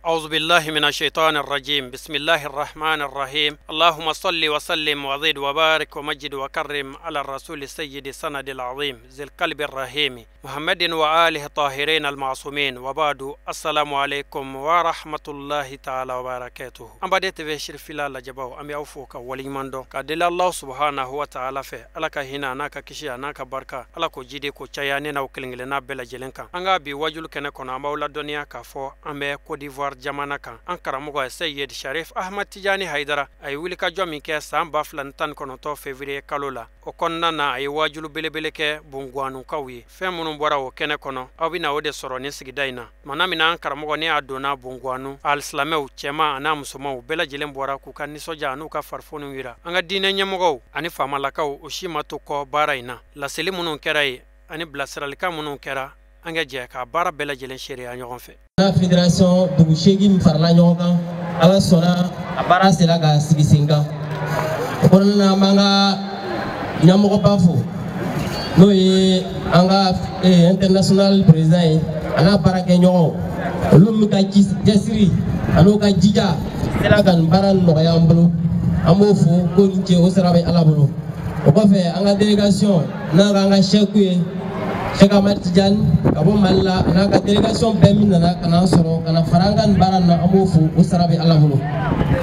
أعوذ بالله من الشيطان الرجيم. بسم الله الرحمن الرحيم. اللهم صل وسلم وزد وبارك ومجد وكرم على الرسول السيد السند العظيم ذي القلب الرحيم محمد وآله الطاهرين المعصومين، وبعد. السلام عليكم ورحمة الله تعالى وبركاته. أم بديت في شرفلا لجباو أم يوفوك وليماندو كدل الله سبحانه وتعالى في ألك هنا ناك كشيا ناك بركة ألك جدي كوتشياني ناوكلينغلنا بلا جلنكا أنغا بيواجل كنا مولا الدنيا كفو أم كوديفوار jamana kan. An karamɔgɔ Seyid Sharif Ahmad Tijani Haidara a ye wulikajɔ min kɛ san 2019 février kalo la, o kɔnɔna na a ye waajulu belebele kɛ Bongouanoukaw ye. Fɛn minnu bɔra o kɛnɛ kɔnɔ, aw bɛna o de sɔrɔ nin sigida in na. Mana min an karamɔgɔ ne y'a donna Bongouanou, alisilamɛw cɛman an'a musomanw bɛɛ lajɛlen bɔra k'u ka nisɔndiya an'u ka farifoniw yira. An ka diinɛ ɲɛmɔgɔw ani faamalakaw o si ma to kɔ baara in na. Laseli minnu kɛra yen ani bilasiralikan minnu kɛra, an ka jɛ ka baara bɛɛ lajɛlen seereya ɲɔgɔn fɛ. La fédération dugu seegin min farala ɲɔgɔn kan, Ala sɔnna a baara sera ka sigi sen kan. O kɔnɔna na, an b'an ka ɲɛmɔgɔba fo, n'o ye an ka international président ye, a n'a baarakɛɲɔgɔnw, olu min ka cɛsiri an'u ka jija sera ka nin baara nɔgɔya an bolo. An b'o fo ko nin cɛ o sara bɛ Ala bolo. O kɔfɛ, an ka délégation n'a k'an ka chef ye Cheikh Ahmad Tidiane ka bɔ Mali la, a n'a ka délégation bɛɛ min nana ka n'an sɔrɔ ka na fara an ka nin baara in na, an b'o fo, o sara bɛ Ala bolo.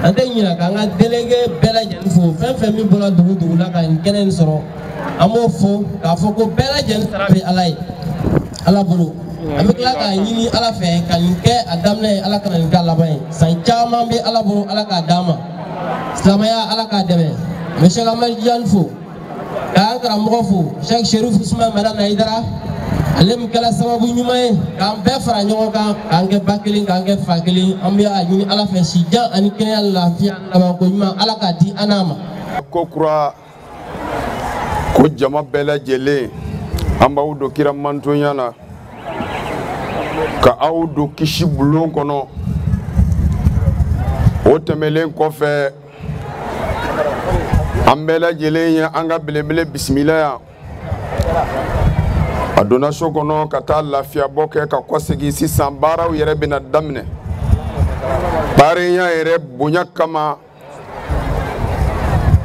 An tɛ ɲinɛ k'an ka délégué bɛɛ lajɛlen fo, fɛn fɛn min bɔra dugu dugu la ka nin kɛnɛ in sɔrɔ, an b'o fo k'a fɔ ko bɛɛ lajɛlen sara bɛ Ala ye, Ala bolo. An bɛ tila k'a ɲini Ala fɛ ka nin kɛ a daminɛ ye, Ala kana nin kɛ a laban ye. San caman bɛ Ala bolo, Ala k'a d'an ma. Silamɛya, Ala k'a dɛmɛ. N bɛ Cheikh Ahmad Tidiane fo, k'an karamɔgɔ fo, Cheikh Cherif Ousmane Madani Haidara, ale min kɛra sababu ɲuman ye k'an bɛɛ fara ɲɔgɔn kan, k'an kɛ ba kelen, k'an kɛ fa kelen. An bɛ a ɲini Ala fɛ si jan ani kɛnɛya, lafiya, labanko ɲuman, Ala k'a di an n'a ma. Ko kura ko jama bɛɛ lajɛlen, an b'aw don kira mantonya la, ka aw don kisi bulon kɔnɔ. O tɛmɛlen kɔfɛ, an bɛɛ lajɛlen ye an ka belebele bisimila yan. A donna so kɔnɔ ka taa lafiyabɔ kɛ ka kɔsegin. Sisan baaraw yɛrɛ bɛna daminɛ. Baarenya yɛrɛ bonya kama,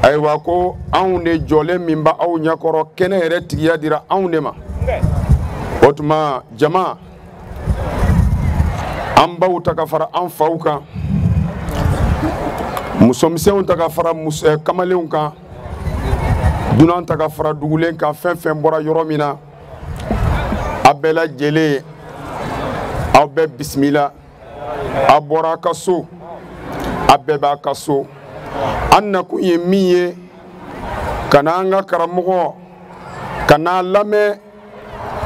ayiwa, ko anw de jɔlen min b'aw ɲɛkɔrɔ, kɛnɛ yɛrɛ tigiya dira anw de ma. O tuma jama, an baw ta ka fara an faw kan, musomisɛnw ta ka fara kamalenw kan, dunan ta ka fara dugulen kan, fɛn fɛn bɔra yɔrɔ min na, a bɛɛ lajɛlen, aw bɛɛ bisimila. A bɔra a ka so, a bɛɛ b'a ka so. An nakun ye min ye, ka n'an ka karamɔgɔ ka n'a lamɛn,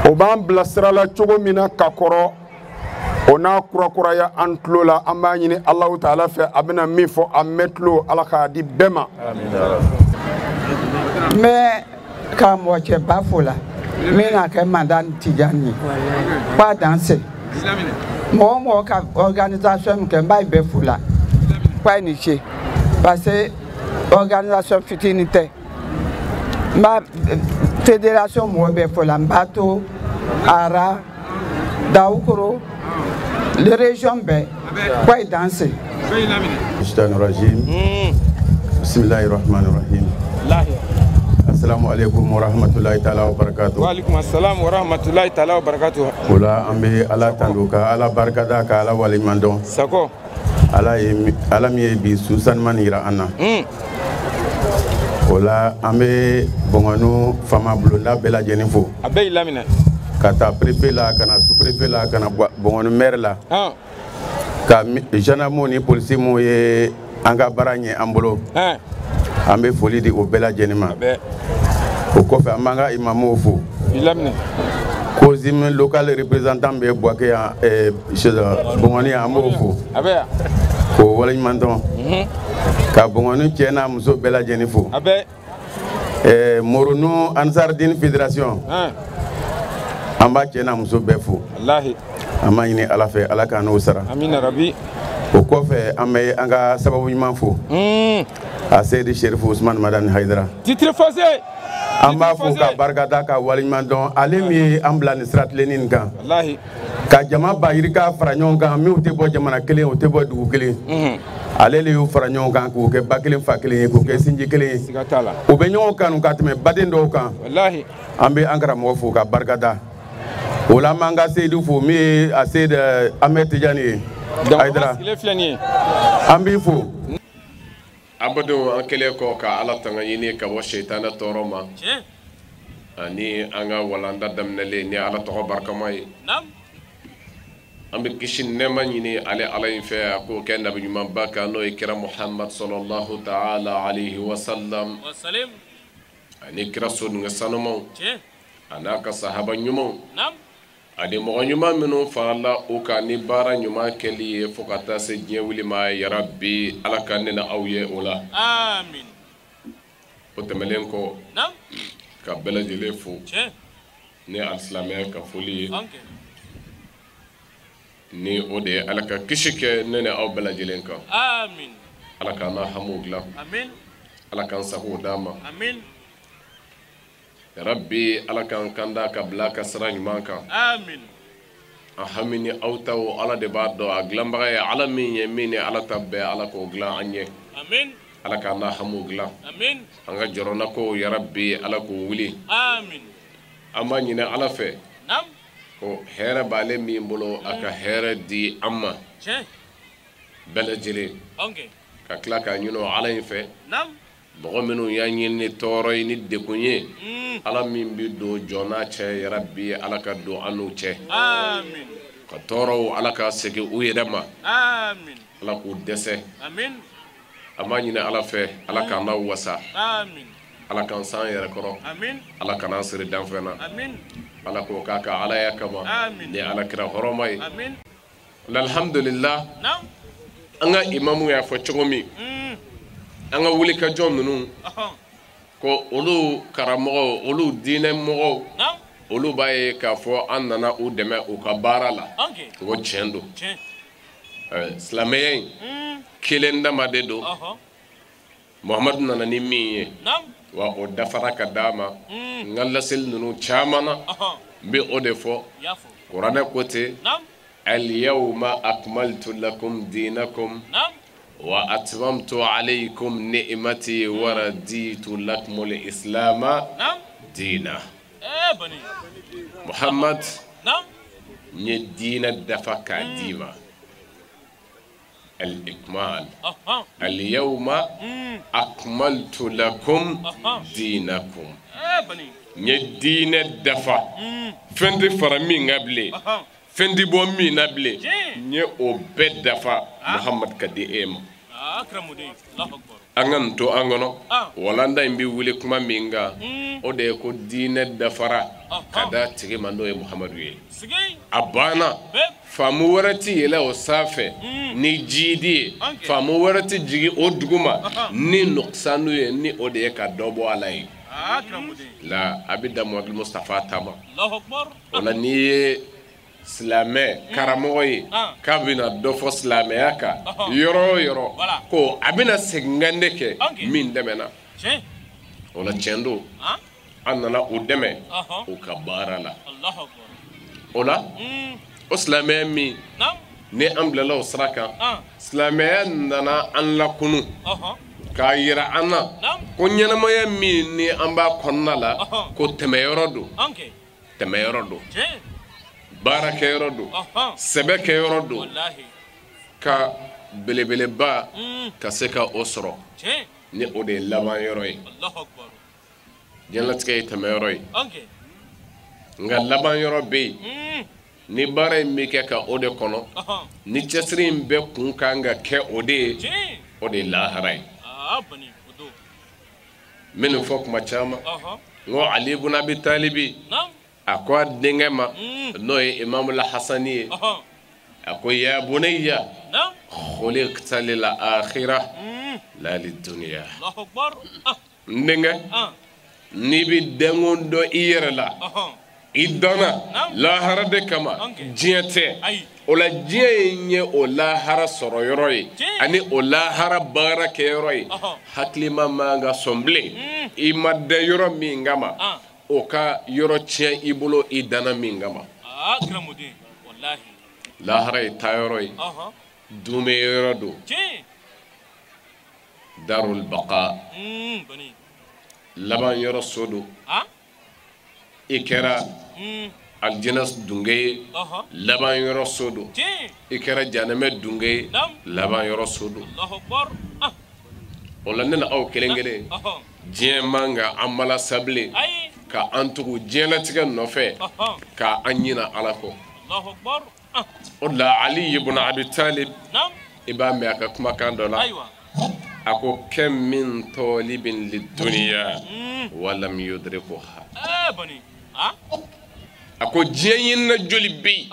o b'an bilasira la cogo min na ka kɔrɔ, o n'a kurakuraya an tulo la. An b'a ɲini Alahu taala fɛ, a bɛna min fɔ a mɛn tulo, Ala k'a di bɛɛ ma. N bɛ karamɔgɔcɛba fo la min n'a kɛ Madani Tidiane ye, k'a danse mɔgɔ o mɔgɔ ka organisation min kɛ, n b'a bɛɛ fo la k'a ni ce, parce que organisation fitinin tɛ. N b'a fédération mɔgɔ bɛɛ fo la, n b'a to Ara Dawukoro les régions bɛɛ, k'a ye danse. Rajim. Bismillahirrahmanirrahim. Assalamu alaikum wa rahmatullahi ta'ala wa barakatuh. Wa alaikum assalam wa rahmatullahi ta'ala wa barakatuh. O la, an bɛ Ala tando, ka Ala barikada, ka Ala waleɲuman dɔn. Sako. Ala ye Ala min ye bi su sanuman yira an na. O la, an bɛ Bongouanou faama bulonda bɛɛ lajɛlen fo. A bɛɛ y'i laminɛ. Ka taa préfet la, ka na sous préfet la, ka na Bongouanou maire la. Ka gendarme ni policier mun ye an ka baara ɲɛ an bolo. An bɛ foli di o bɛɛ lajɛlen ma. O kɔfɛ, an b'an ka imamuw fo. COSIM local représentant bɛ Bouaké yan, Bongouanou yan, an b'o fo. K'o waleɲuman dɔn. Ka Bongouanou cɛ n'a muso bɛɛ lajɛlen fo. Moronou Ansardine Fédération, an b'a cɛ n'a muso bɛɛ fo. An b'a ɲini Ala fɛ, Ala k'an n'o sara. Amina rabi. O kɔfɛ, an bɛ an ka sababu ɲuman fo, a Seyidi Cherif Ousmane Madani Haidara. Titre foncier. An b'a fo ka barika da ka waleɲuman dɔn ale min ye an bila nin sira tilenni nin kan ka jama ba yirika fara ɲɔgɔn kan minnu tɛ bɔ jamana kelen o tɛ bɔ dugu kelen ale de y'u fara ɲɔgɔn kan k'u kɛ ba kelen fa kelen ye k'u kɛ sinji kelen ye u bɛ ɲɔgɔn kanu ka tɛmɛ baden dɔw kan an bɛ an karamɔgɔ fo ka barika da o la an b'an ka seyidu fo min ye a Seyidi Ahmed Tijani ye Hayidara an b'i fo. An badenw an kɛlen kɔ ka Ala tanga ɲini ka bɔ sitana tɔɔrɔ ma ani an ka walanda daminɛlen ni Ala tɔgɔ barikama ye an bɛ kisi nɛɛma ɲini ale Ala in fɛ a k'o kɛ nabi ɲumanba kan n'o ye kira Muhamad sallallahu ta'ala alayhi wa sallam ani kira sodenkɛ sanumanw a n'a ka sahaba ɲumanw ani mɔgɔ ɲuman minnu farala u kan ni baara ɲuman kɛli ye fo ka taa se diɲɛ wuli ma yarabi Ala ka ne na aw ye o la. Amiin. O tɛmɛnen kɔ ka bɛɛ lajɛlen fo ni alisilamɛya ka foli ye ni o de ye Ala ka kisi kɛ ne ni aw bɛɛ lajɛlen kan. Amiin. Ala k'an n'a hamiw dilan. Amiin. Ala k'an sagow d'an ma. Amiin. Rabbi Ala k'an kanda ka bila ka sira ɲuman kan. Amiin. An hami ni aw taw Ala de b'a dɔn a dilanbaga ye Ala min ye min ni Ala ta bɛɛ Ala k'o dilan an ye. Amiin. Ala k'an n'a hamiw dilan. Amiin. An ka jɔrɔnakow yarabi Ala k'o wuli. Amiin. An b'a ɲini Ala fɛ. Naam. Ko hɛrɛ b'ale min bolo a ka hɛrɛ di an ma. Tiɲɛ. Bɛɛ lajɛlen. Ka tila k'a ɲini o Ala in fɛ. Naam. Mɔgɔ minnu y'a ɲini ni tɔɔrɔ ye ni degun ye Ala min bɛ don jɔn n'a cɛ yarabi Ala ka don an n'u cɛ. Amiin. Ka tɔɔrɔw Ala ka segin u yɛrɛ ma. Amiin. Ala k'u dɛsɛ. Amiin. An b'a ɲini Ala fɛ Ala k'an n'aw wasa. Amiin. Ala k'an san yɛrɛ kɔrɔ. Amiin. Ala kan'an siri danfɛn na. Amiin. Ala k'o k'a ka Alaya kama. Amiin. Ni Ala kira hɔrɔma ye. Amiin. Alhamdulillah. An ka imamu y'a fɔ cogo min. An ka wulikajɔ ninnu ko olu karamɔgɔw olu diinɛ mɔgɔw olu b'a ye k'a fɔ an nana u dɛmɛ u ka baara la ko tiɲɛ don silamɛya in kelen dama de don Muhamadu nana ni min ye wa o dafara ka d'a ma n ka laseli ninnu caman na n bɛ o de fɔ kuranɛ ko ten al-yawma akmaltu lakum dinakum wa atmamtu alaykum ni'mati wa raditu lakum al-islam diina. Muhammad n ye diinɛ dafa k'a d'i ma al-ikmal al-yawma akmaltu lakum dinakum n ye diinɛ dafa fɛn tɛ fara min kan bilen fɛn tɛ bɔ min na bilen n ye o bɛɛ dafa Muhammad ka di e ma. An ka nin to an kɔnɔ walanda in bɛ wuli kuma min kan o de ye ko diinɛ dafara ka d'a tigi ma n'o ye Muhamadu ye a banna faamu wɛrɛ tɛ yɛlɛ o sanfɛ ni jiidi ye faamu wɛrɛ tɛ jigin o duguma ni nɔksanu ye ni o de ye ka dɔ bɔ a la ye la a bɛ dan Muhamadu Mustafa ta ma o la n'i ye silamɛ karamɔgɔ ye k'a bɛna dɔ fɔ silamɛya kan yɔrɔ o yɔrɔ ko a bɛna segin kan de kɛ min dɛmɛna o la tiɲɛ don an nana u dɛmɛ u ka baara la o la o silamɛya min ni an bilala o sira kan silamɛya nana an lakunu k'a yira an na ko ɲɛnamaya min ni an b'a kɔnɔna la ko tɛmɛyɔrɔ don tɛmɛyɔrɔ don baarakɛyɔrɔ don sɛbɛkɛyɔrɔ don ka belebeleba ka se ka o sɔrɔ ni o de ye laban yɔrɔ ye diɲɛlatigɛ ye tɛmɛyɔrɔ ye nka laban yɔrɔ bɛ yen ni baara in bɛ kɛ ka o de kɔnɔ ni cɛsiri in bɛɛ kun kan ka kɛ o de ye o de ye lahara ye n bɛ nin fɔ kuma caman n ko Ali ibn Abi Talibi a ko a denkɛ ma n'o ye Imamu Lahasani ye a ko ya bunayya khuliqta lil akhirah la lid dunya n denkɛ n'i bɛ denko dɔn i yɛrɛ la I danna lahara de kama, diɲɛ tɛ. O la diɲɛ ye ɲɛ o lahara sɔrɔ yɔrɔ ye ani o lahara baara kɛ yɔrɔ ye. Hakilima man ka sɔn bilen i ma da yɔrɔ min kama o ka yɔrɔ tiɲɛ i bolo i danna min kama. Lahara ye taayɔrɔ ye, dunbɛ yɔrɔ don, darul baqa, laban yɔrɔ so don. I kɛra aljana dunge ye, laban yɔrɔ so don. I kɛra janɛmɛ dunge ye, laban yɔrɔ so don. O la ne na aw kelen kelen, diɲɛ man ka an malasa bilen ka an tugu diɲɛlatigɛ nɔfɛ ka an ɲina Ala kɔ. O de la Ali ibn Abi Talib, i b'a mɛn a ka kumakan dɔ la, a ko kam min talibin lidunya wa lam yudrikuha. A ko diɲɛ ɲinina joli bɛ yen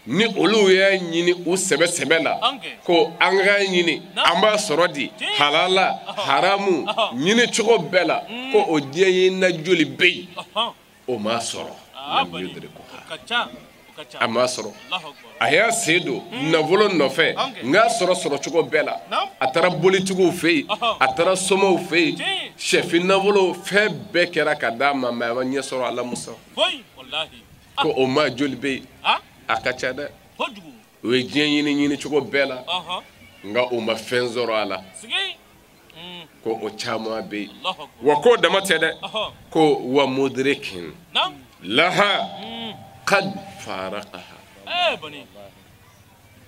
ni olu y'a ɲini u sɛbɛ sɛbɛ la ko an k'a ɲini an b'a sɔrɔ di halala haramu ɲini cogo bɛɛ la, ko o diɲɛ ɲinina joli bɛ yen o m'a sɔrɔ. A m'a sɔrɔ. A y'a sen don nafolo nɔfɛ n k'a sɔrɔ sɔrɔ cogo bɛɛ la. A taara bolitigiw fɛ yen, a taara somaw fɛ yen, sɛfin nafolo fɛn bɛɛ kɛra ka d'a ma, mɛ a ma ɲɛ sɔrɔ a la. Musa ko o maa joli bɛ yen? A ka ca dɛ. O ye diɲɛ ɲini ɲini cogo bɛɛ la, nka o ma fɛn sɔrɔ a la. Ko o caman bɛ yen. Wa k'o dama tɛ dɛ, ko wa mudrikin laha qad faraqaha.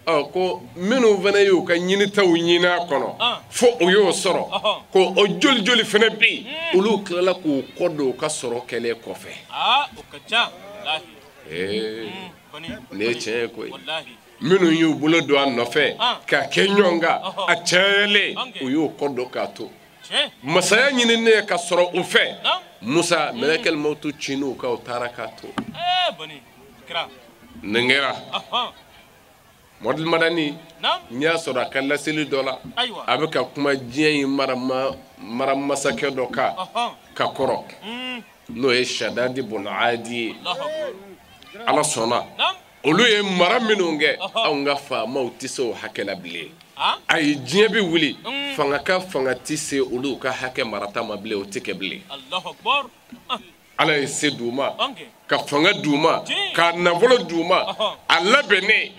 Ɔ ko minnu fana y'u ka ɲinitaw ɲini a kɔnɔ fo o y'o sɔrɔ, ko o joli joli fana bɛ yen, olu tilala k'u kɔ don u ka sɔrɔ kɛlen kɔfɛ. Nin ye tiɲɛ ye koyi. Minnu y'u bolo don a nɔfɛ k'a kɛ ɲɔgɔn kan a cayalen, u y'u kɔ don k'a to. Masaya ɲininen ka sɔrɔ u fɛ, Musa mɛlɛkɛli mawutu cinn'u kan, u taara k'a to. Nin kɛra Mɔdili Madani, n y'a sɔrɔ a ka laseli dɔ la, a bɛ ka kuma diɲɛ in mara masakɛ dɔ kan ka kɔrɔ, n'o ye Shadadi bun Adi ye. Ala sɔnna olu ye mara minnu kɛ, anw ka faamaw tɛ se o hakɛ la bilen. Ayi, diɲɛ bɛ wuli, fanga ka fanga tɛ se olu ka hakɛ marata ma bilen, o tɛ kɛ bilen. Ala ye se d'u ma, ka fanga d'u ma, ka nafolo d'u ma, a labɛnnen.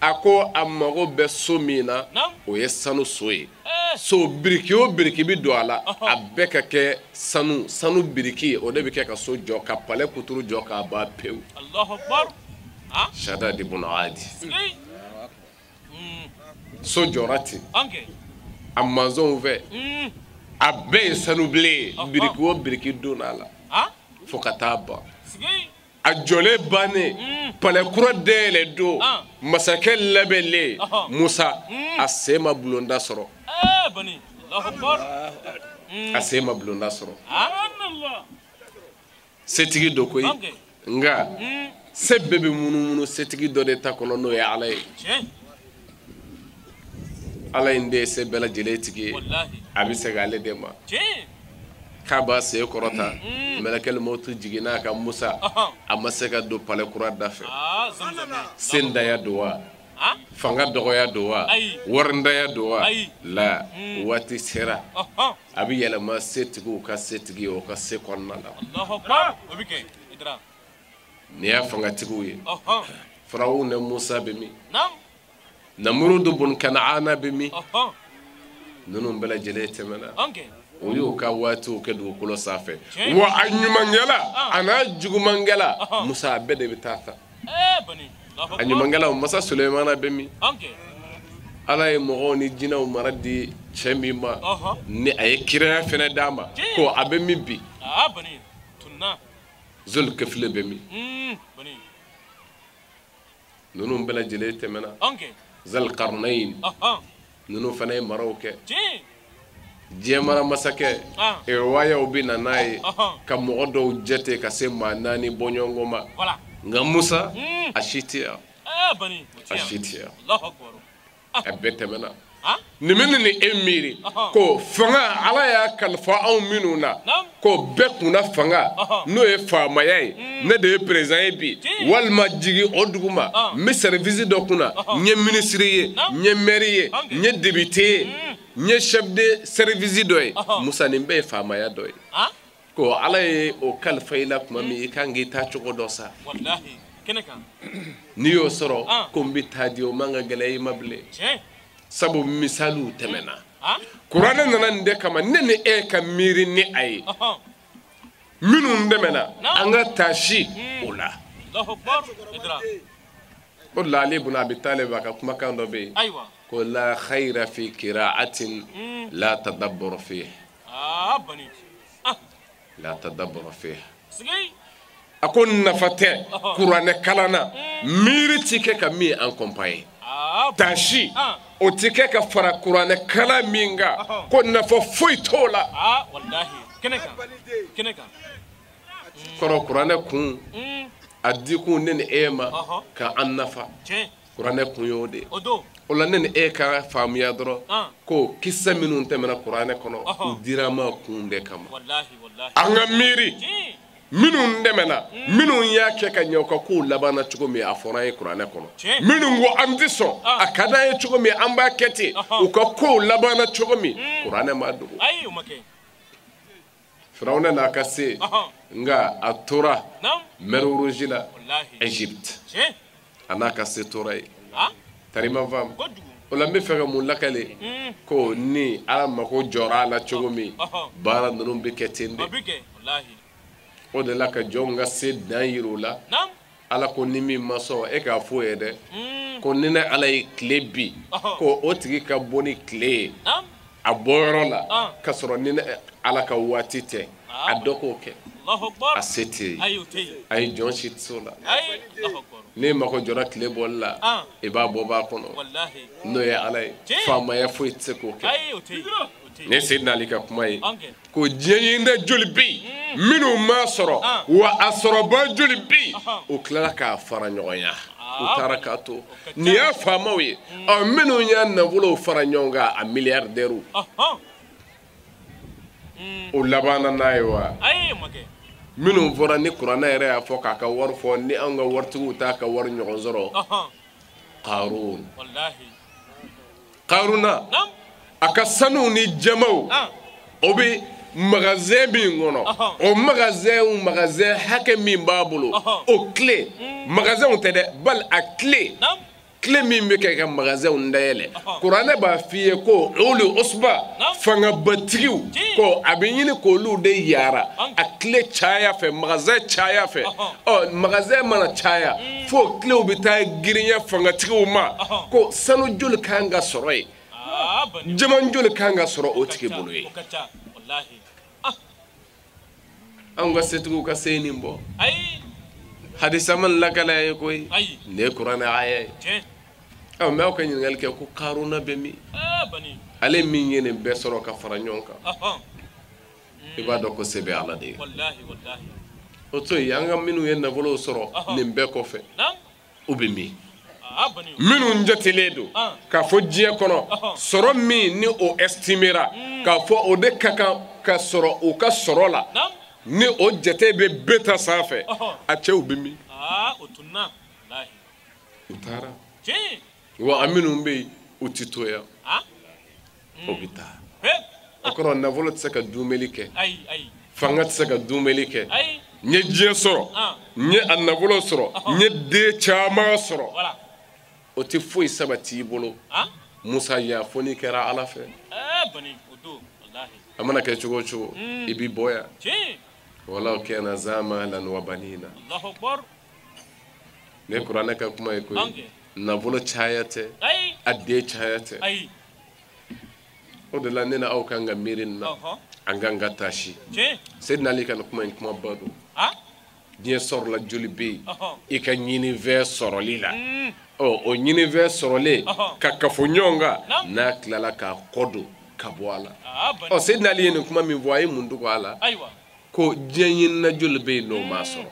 A ko a mago bɛ so min na, o ye sanu so ye. So biriki o biriki bɛ don a la, a bɛɛ ka kɛ sanu sanu biriki ye, o de bɛ kɛ ka so jɔ, ka palais kuturu jɔ k'a ban pewu. Shadadi bun Adi. So jɔra ten a manzɔnw fɛ, a bɛɛ ye sanubilen ye, biriki o biriki donna a la fo ka taa ban. A jɔlen bannen, palais kura dayɛlɛ don, masakɛ labɛnlen, Musa a sen ma bulonda sɔrɔ. A sen ma bulonda sɔrɔ. Setigi dɔ koyi, nka se bɛɛ bɛ munumunu setigi dɔ de ta kɔnɔ, n'o ye Ala ye. Ala in de ye se bɛɛ lajɛlen tigi ye, a bɛ segin ale de ma. K'a b'a sen kɔrɔta, mɛlɛkɛli mawutu jiginna a kan Musa, a ma se ka don palais kura da fɛ. Sendaya don wa, fanga dɔgɔya don wa, warindaya don wa, la waati sera a bɛ yɛlɛma setigiw ka setigi ye o ka se kɔnɔna la. Nin y'a fangatigiw ye. Firawuna Musa bɛ min? Namurudu bun Kanaana bɛ min? Ninnu bɛɛ lajɛlen tɛmɛna. O y'u ka waatiw kɛ dugukolo sanfɛ. Wa a ɲumankɛla a n'a jugumankɛla, Musa a bɛɛ de bɛ taa ta. A ɲumankɛla, masa Sulemana bɛ min? Ala ye mɔgɔw ni jinɛw mara di cɛ min ma, ni a ye kiraya fɛnɛ d'a ma, ko a bɛ min bi? Zulkifli bɛ min? Ninnu bɛɛ lajɛlen tɛmɛna. Zalkarnayin, ninnu fana ye maraw kɛ. Diɲɛ mara masakɛ, riwayaw bɛ na n'a ye ka mɔgɔ dɔw jate ka se maa 4 bɔɲɔgɔnko ma. Nka Musa a si tɛ yan, a si tɛ yan, a bɛɛ tɛmɛna. Nin bɛ ne ni e miiri ko fanga Ala y'a kalifa anw minnu na ko bɛɛ kunna fanga n'o ye faamaya ye ne de ye président ye bi walima jigin o dugu ma n bɛ service dɔ kunna n ye ministre ye n ye maire ye n ye député ye n ye chef de service dɔ ye Musa nin bɛɛ ye faamaya dɔ ye ko Ala ye o kalifa i la tuma min i kan k'i taa cogo dɔ sa n'i y'o sɔrɔ ko n bɛ taa di o man ka gɛlɛya i ma bilen. Sabu misaliw tɛmɛna kuranɛ nana nin de kama ne ni e ka miiri ni a ye minnu tɛmɛna an ka taasi o la o de la Ali ibn Abi Talib a ka kumakan dɔ bɛ yen ko la khayra fi qira'atin la tadabbur fiha la tadabbur fiha a ko nafa tɛ kuranɛ kalan na miiri ti kɛ ka min accompagner taasi o ti kɛ ka fara kuranɛ kalan min kan ko nafa foyi t'o la kɔrɔ kuranɛ kun a dikun ne ni e ma ka an nafa kuranɛ kun y'o de ye o la ne ni e ka faamuya dɔrɔn ko kisa minnu tɛmɛna kuranɛ kɔnɔ u dira an ma kun de kama an ka miiri minnu dɛmɛna minnu y'a kɛ ka ɲɛ u ka kow labanna cogo min a fɔra an ye kuranɛ kɔnɔ minnu ko an tɛ sɔn a ka d'an ye cogo min an b'a kɛ ten u ka kow labanna cogo min kuranɛ ma dogo Firawuna n'a ka se nka a tora mer Rouge la Égypte a n'a ka se tora yen tarima faamu o la n bɛ fɛ ka mun lakale ko ni Ala mako jɔra a la cogo min baara ninnu bɛ kɛ ten de o de la ka jɔnw ka se dan yira u la Ala ko ni min ma sɔn e k'a f'o ye dɛ ko ni ne Ala ye tile bi ko o tigi ka bɔ ni tile ye a bɔyɔrɔ la k'a sɔrɔ ni ne Ala ka waati tɛ a dɔ k'o kɛ a se tɛ yen a ye jɔn si tɛ se o la n'e mako jɔra tile bɔli la i b'a bɔ b'a kɔnɔ n'o ye Ala ye faamaya foyi tɛ se k'o kɛ ne Seydina Ali ka kuma ye ko diɲɛ ɲinida joli bɛ yen minnu m'a sɔrɔ wa a sɔrɔba joli bɛ yen o tilala k'a fara ɲɔgɔnya u taara k'a to nin y'a faamaw ye ɔ minnu y'a nafolow fara ɲɔgɔn kan a milliardaires o labanna n'a ye wa minnu fɔra ni kuranɛ yɛrɛ y'a fɔ k'a ka wari fɔ ni anw ka waritigiw t'a ka wari ɲɔgɔn sɔrɔ Karun Karuna a ka sanuw ni jamaw o bɛ magasin min kɔnɔ o magasin hakɛ min b'a bolo o clé magasinw tɛ dɛ bali a clé clé min bɛ kɛ ka magasinw dayɛlɛ kuranɛ b'a f'i ye ko olu usba fangabatigiw ko a bɛ ɲini k'olu de yaara a clé caya fɛ magasin caya fɛ ɔ magasin mana caya fo cléw bɛ taa girinya fangatigiw ma ko sanu joli kan ka sɔrɔ yen jaman joli kan ka sɔrɔ o tigi bolo ye anw ka setigiw ka se nin bɔ hadisa man lakala ye koyi nin ye kuranɛ aya ye ɔ mɛ aw ka ɲininkali kɛ ko Karuna bɛ min ale min ye nin bɛɛ sɔrɔ ka fara ɲɔgɔn kan i b'a dɔn ko se bɛ Ala de ye o to yen an ka minnu ye nafolow sɔrɔ nin bɛɛ kɔfɛ u bɛ min minnu jatelen don k'a fɔ diɲɛ kɔnɔ sɔrɔ min ni o estimera k'a fɔ o de ka kan ka sɔrɔ u ka sɔrɔ la ni o jate bɛ bɛɛ ta sanfɛ a cɛw bɛ min u taara wa a minnu bɛ yen u tɛ to yan o bɛ taa o kɔrɔ nafolo tɛ se ka dumeli kɛ fanga tɛ se ka dumeli kɛ n ye diɲɛ sɔrɔ n ye a nafolo sɔrɔ n ye den caman sɔrɔ o tɛ foyi sabati i bolo Musa ya fo n'i kɛra Ala fɛ a mana kɛ cogo o cogo i b'i bɔ yan walaw kana zamalan wa banina ne kuranɛ ka kuma ye koyi nafolo caya tɛ a den caya tɛ o de la ne na aw kan ka miiri nin na an kan ka taasi Seydina Ali ka nin kuma in kumaba don diɲɛ sɔrɔla joli bɛ yen i ka ɲinifɛn sɔrɔli la ɔ o ɲinifɛn sɔrɔlen ka kafo ɲɔgɔn kan n'a tilala k'a kɔ don ka bɔ a la ɔ Seydina Ali ye nin kuma min fɔ a ye mun dogo a la ko diɲɛ ɲinina joli bɛ yen n'o m'a sɔrɔ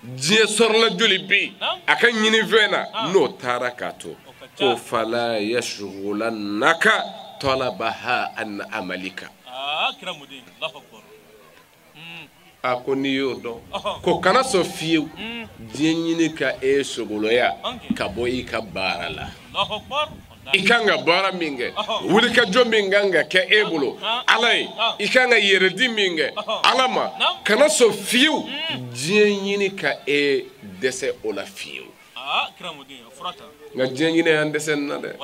diɲɛ sɔrɔla joli bɛ yen a ka ɲinifɛn na n'o taara k'a to Ko fala yashghulannaka talabaha an amalika. A ko n'i y'o dɔn ko kana sɔn fiyewu diɲɛ ɲini ka e sogoloya ka bɔ i ka baara la. I kan ka baara min kɛ, wulikajɔ min kan ka kɛ e bolo Ala ye, i kan ka yɛrɛdi min kɛ Ala ma, kana sɔn fiyewu diɲɛ ɲini ka e dɛsɛ o la fiyewu. Nka diɲɛ ɲini y'an dɛsɛ nin na dɛ.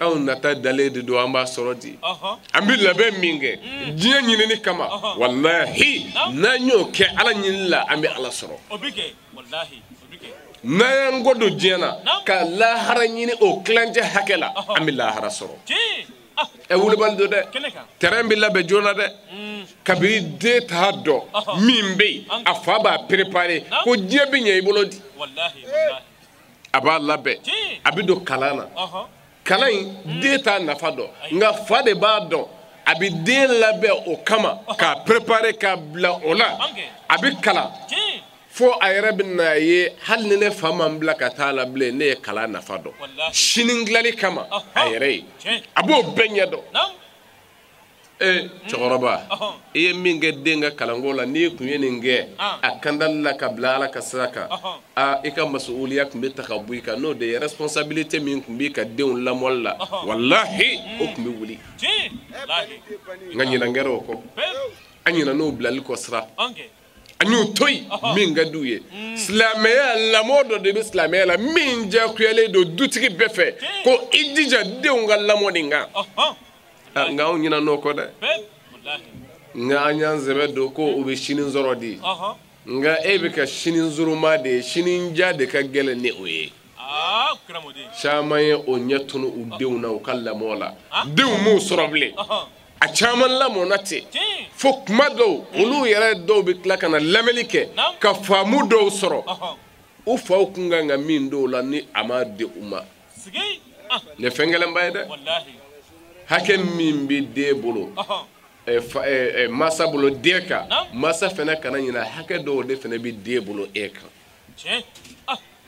Anw nata dalen de don, an b'a sɔrɔ di. An bɛ labɛn min kɛ diɲɛ ɲinini kama, walahi n'an y'o kɛ Ala ɲinini la, an bɛ Ala sɔrɔ. N'an y'an kɔ don diɲɛ na ka lahara ɲini o tilancɛ hakɛ la, an bɛ lahara sɔrɔ. Ɛ wulibali don dɛ, terrain bɛ labɛn joona dɛ. Kabini den t'a dɔn min bɛ yen, a fa b'a préparer ko diɲɛ bɛ ɲɛ i bolo di. A b'a labɛn, a bɛ don kalan na. Kalan in den t'a nafa dɔn, nka fa de b'a dɔn. A bɛ den labɛn o kama k'a préparer k'a bila o la. A bɛ kalan fo a yɛrɛ bɛ n'a ye, hali ni ne fa ma n bila ka taa la bilen, ne ye kalan nafa dɔn. Sini dilanli kama a yɛrɛ ye, a b'o bɛɛ ɲɛ dɔn. Ee cɛkɔrɔba, i ye min kɛ den ka kalanko la, n'i tun ye nin kɛ a kandali la ka bila Ala ka sira kan, aa i ka masuuliya tun bɛ ta ka bɔ i kan. N'o de ye responsabilité min tun b'i ka denw lamɔli la, walahi o tun bɛ wuli. Nka ɲinan kɛra o kɔ, an ɲinɛna o bilali kɔ sira, an y'o to yen min ka d'u ye. Silamɛya lamɔ dɔ de bɛ silamɛya la min diyagoyalen don dutigi bɛɛ fɛ, ko i jija denw ka lamɔ nin kan. Nka anw ɲinɛna o kɔ dɛ. Nka an y'an sɛbɛ don ko u bɛ sini sɔrɔ di. Nka e bɛ ka sini nsoroma de ye, sini ja de ka gɛlɛn ni o ye. Caman ye o ɲɛ tunu u denw na u ka lamɔ la. Denw m'u sɔrɔ bilen. A caman lamɔna ten fo kuma dɔw olu yɛrɛ dɔw bɛ tila ka na lamɛnni kɛ ka faamu dɔw sɔrɔ u faw kun kan ka min dɔw la ni a ma di u ma. Nin ye fɛn gɛlɛnba ye dɛ. Hakɛ min bɛ den bolo, masa bolo den kan, masa fana kana ɲinɛ hakɛ dɔw de fana bɛ den bolo e kan.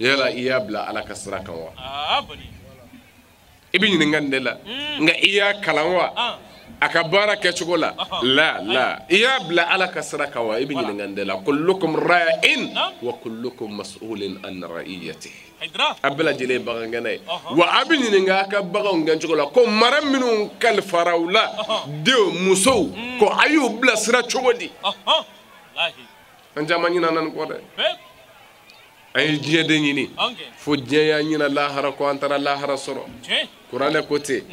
Yala i y'a bila Ala ka sira kan wa? I bɛ ɲininka nin de la. Nka i y'a kalan wa? A ka baara kɛcogo la? La la, i y'a bila Ala ka sira kan wa? I bɛ ɲininka nin de la. Kullukum ra'in wa kullukum mas'ulun an ra'iyatihi. A bɛɛ lajɛlen ye bagangɛnna ye. Wa a bɛ ɲininka a ka baganw gɛncogo la, ko mara minnu kalifara u la, denw musow, ko a y'u bilasira cogo di? An caman ɲinɛna nin kɔ dɛ. An ye diɲɛ de ɲini fo diɲɛ y'an ɲina lahara kɔ, an taara lahara sɔrɔ. Kuranɛ ko ten,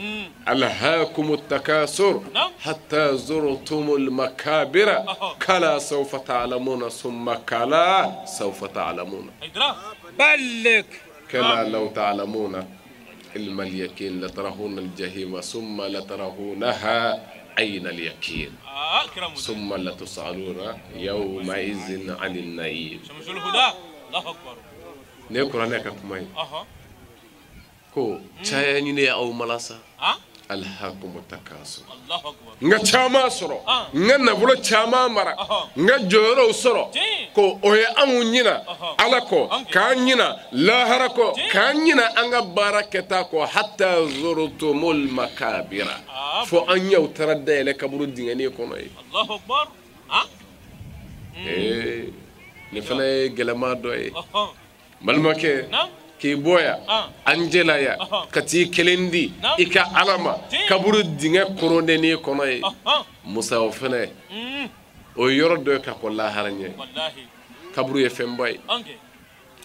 alhaakumu takasur hatta zurtumul makabira kala sawfa ta'lamuna summa kala sawfa ta'lamuna. Kala law ta'lamuna ilma al-yaqin latarahunna al-jahima summa latarahunaha ayna al-yaqin summa latus'aluna yawma idhin 'anil na'im. Ne ye kuranɛ ka kuma ye ko caya ɲini ye aw malasa. Alhakumu takasur. N ka caman sɔrɔ, n ka nafolo caman mara, n ka jɔyɔrɔw sɔrɔ, ko o ye anw ɲina Ala kɔ, k'an ɲina lahara kɔ, k'an ɲina an ka baara kɛta kɔ. Hatta zurtumul makabira, fo an ɲɛw taara dayɛlɛ kaburu dingɛnin kɔnɔ ye. Ee nin fana ye gɛlɛma dɔ ye. Balimakɛ, k'i bɔ yan an jɛla yan ka t'i kelen di i ka Ala ma kaburu dingɛ koronden kɔnɔ ye. Musa o fana o ye yɔrɔ dɔ ye ka kɔn lahara ɲɛ. Kaburu ye fɛnba ye.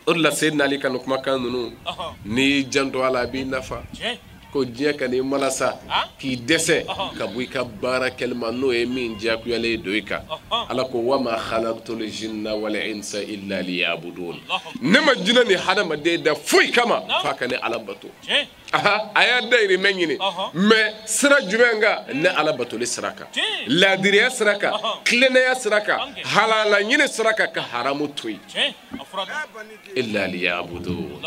O de la Seydina Ali ka nin kumakan ninnu, n'i y'i janto a la a b'i nafa. Ko diɲɛ ka n'i malasa k'i dɛsɛ ka bɔ i ka baara kɛli ma, n'o ye min diyagoyalen don i kan. Ala ko wa ma khalaqtul jinna wal insa illa liya'budun. Ne ma jinɛ ni hadamaden da foyi kama f'a ka ne Ala bato. A y'a dayirimɛ ɲini, mais sira jumɛn kan? Ne Ala batoli sira kan, laadiriya sira kan, tilennenya sira kan, halala ɲini sira kan, ka haramu to yen. Illa liya'budun.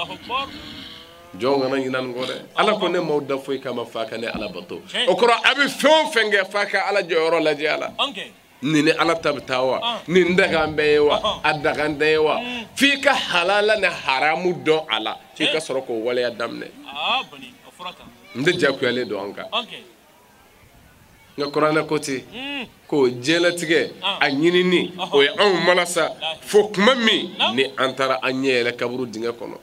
Jɔn kana ɲinɛ nin kɔ dɛ. Ala ko ne m'aw da foyi kama f'a ka ne Ala bato. O kɔrɔ a bɛ fɛn o fɛn kɛ f'a ka Ala jɔyɔrɔ lajɛ a la. Nin ni ala ta bɛ taa wa nin dagan bɛɛ ye wa a dagan tɛ ye wa f'i ka halala ni haramu dɔn a la f'i ka sɔrɔ k'o waleya daminɛ n tɛ jakuyalen don an kan nka kuranɛ ko ten ko diɲɛlatigɛ a ɲinini o ye anw malasa fo kuma min ni an taara an ɲɛ yɛlɛ kaburu dingɛ kɔnɔ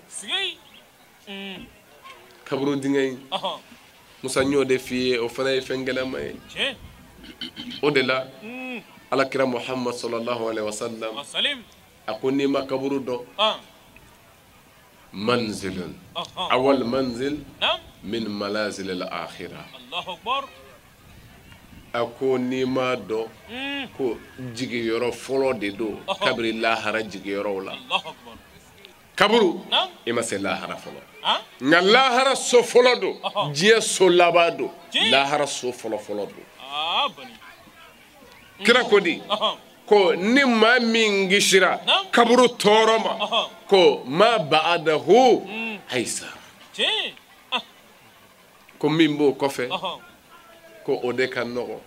kaburu dingɛ in Musa n y'o de f'i ye o fana ye fɛn gɛlɛnman ye o de la alakira Muhammad sallallahu alaihi wasallam a ko n'i ma kaburu dɔn manzilun awal manzil min malazil al-akhirah a ko n'i m'a dɔn ko jigiyɔrɔ fɔlɔ de don kabiri lahara jigiyɔrɔw la kaburu i ma se lahara fɔlɔ nka lahara so fɔlɔ don diɲɛ so laban don lahara so fɔlɔ fɔlɔ don kira ko di ko ni maa min kisira kaburu tɔɔrɔ ma ko ma ba'adahu aysar ko min b'o kɔfɛ ko o de ka nɔgɔ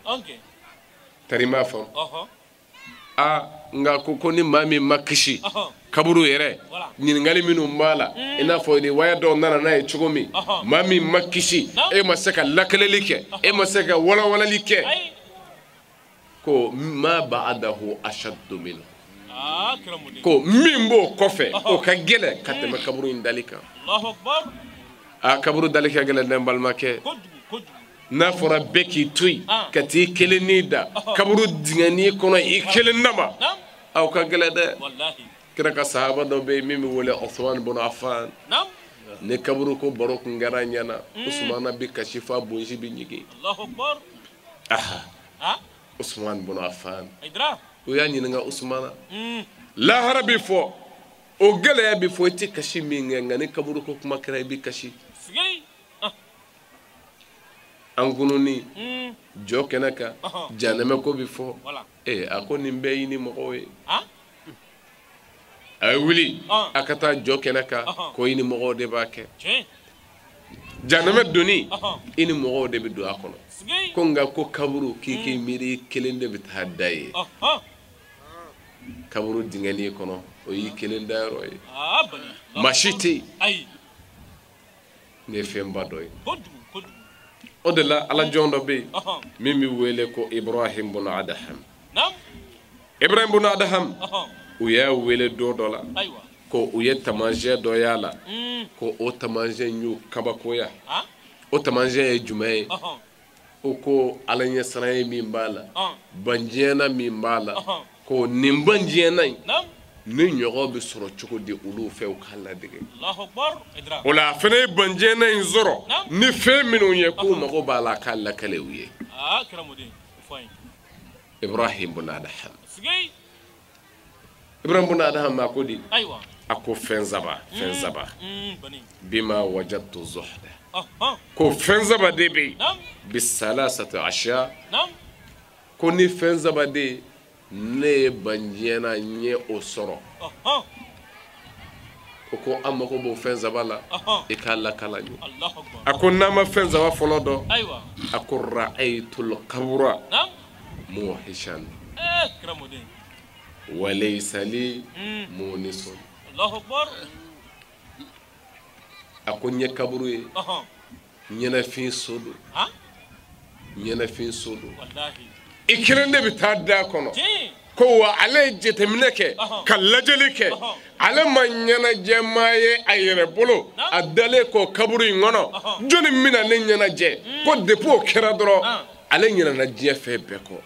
tari m'a faamu a nka ko ni maa min ma kisi kaburu yɛrɛ ɲininkali minnu b'a la i n'a fɔ riwaya dɔw nana n'a ye cogo min maa min ma kisi e ma se ka lakaleli kɛ e ma se ka walawalali kɛ ko ma ba'adahu ashaddu minhu ko min b'o kɔfɛ o ka gɛlɛn ka tɛmɛ kaburu in dali kan a kaburu dali ka gɛlɛn dɛ n balimakɛ n'a fɔra bɛɛ k'i to yen ka t'i kelen n'i da kaburu dingɛnin kɔnɔ i kelen nama aw ka gɛlɛn dɛ kira ka sahaba dɔ bɛ yen min bɛ wele Usman bun Affan ni kaburu ko baro kun kɛra ɲɛna Usmana bɛ kasi f'a bonsi bɛ ɲigin aha Usman bun Affan u y'a ɲininka Usmana lahara bɛ fɔ o gɛlɛya bɛ fɔ i tɛ kasi min kɛ nka ni kaburu ko kuma kɛra i bɛ kasi an kununni jɔ kɛnɛ kan janɛmɛ ko bɛ fɔ a ko nin bɛɛ y'i ni mɔgɔw ye a ye wuli a ka taa jɔ kɛnɛ kan ko i ni mɔgɔw de b'a kɛ janɛmɛ donni i ni mɔgɔw de bɛ don a kɔnɔ ko nka ko kaburu k'i k'i miiri i kelen de bɛ taa da ye kaburu dingɛnin kɔnɔ o y'i kelen dayɔrɔ ye maa si tɛ yen nin ye fɛnba dɔ ye o de la ala jɔn dɔ bɛ yen min bɛ wele ko Ibrahim bun Adham Ibrahim bun Adham u y'a wele don dɔ la ko u ye taamasiyɛn dɔ y'a la ko o taamasiyɛn y'u kabakoya o taamasiyɛn ye jumɛn ye o ko ala ɲɛsiranɲɛ min b'a la banjɛna min b'a la ko nin banjɛna in ni ɲɔgɔn bɛ sɔrɔ cogo di olu fɛ u k'a ladege o la a fana ye banjɛna in sɔrɔ ni fɛn minnu ye k'u mago b'a la a k'a lakale u ye Ibrahim bun Adham Ibrahim bun Adham a ko di a ko fɛn saba fɛn saba bima wajadtu zuhda ko fɛn saba de bɛ yen bisalasati ashiya ko ni fɛn saba de ne ye banjɛna n ye o sɔrɔ o ko an mako b'o fɛn saba la i k'a lakala n ye a ko n'an ma fɛn saba fɔlɔ dɔn a ko ra'aytul qabra muhishan wa laysa li munisun a ko n ye kaburu ye ɲɛnafin so don ɲɛnafin so don i kelen de bɛ taa da kɔnɔ ko wa ale ye jateminɛ kɛ ka lajɛli kɛ ale ma ɲɛnajɛmaa ye a yɛrɛ bolo a dalen kɔ kaburu in kɔnɔ jɔnni bɛna ne ɲɛnajɛ ko depuis o kɛra dɔrɔn ale ɲinɛna diɲɛ fɛn bɛɛ kɔ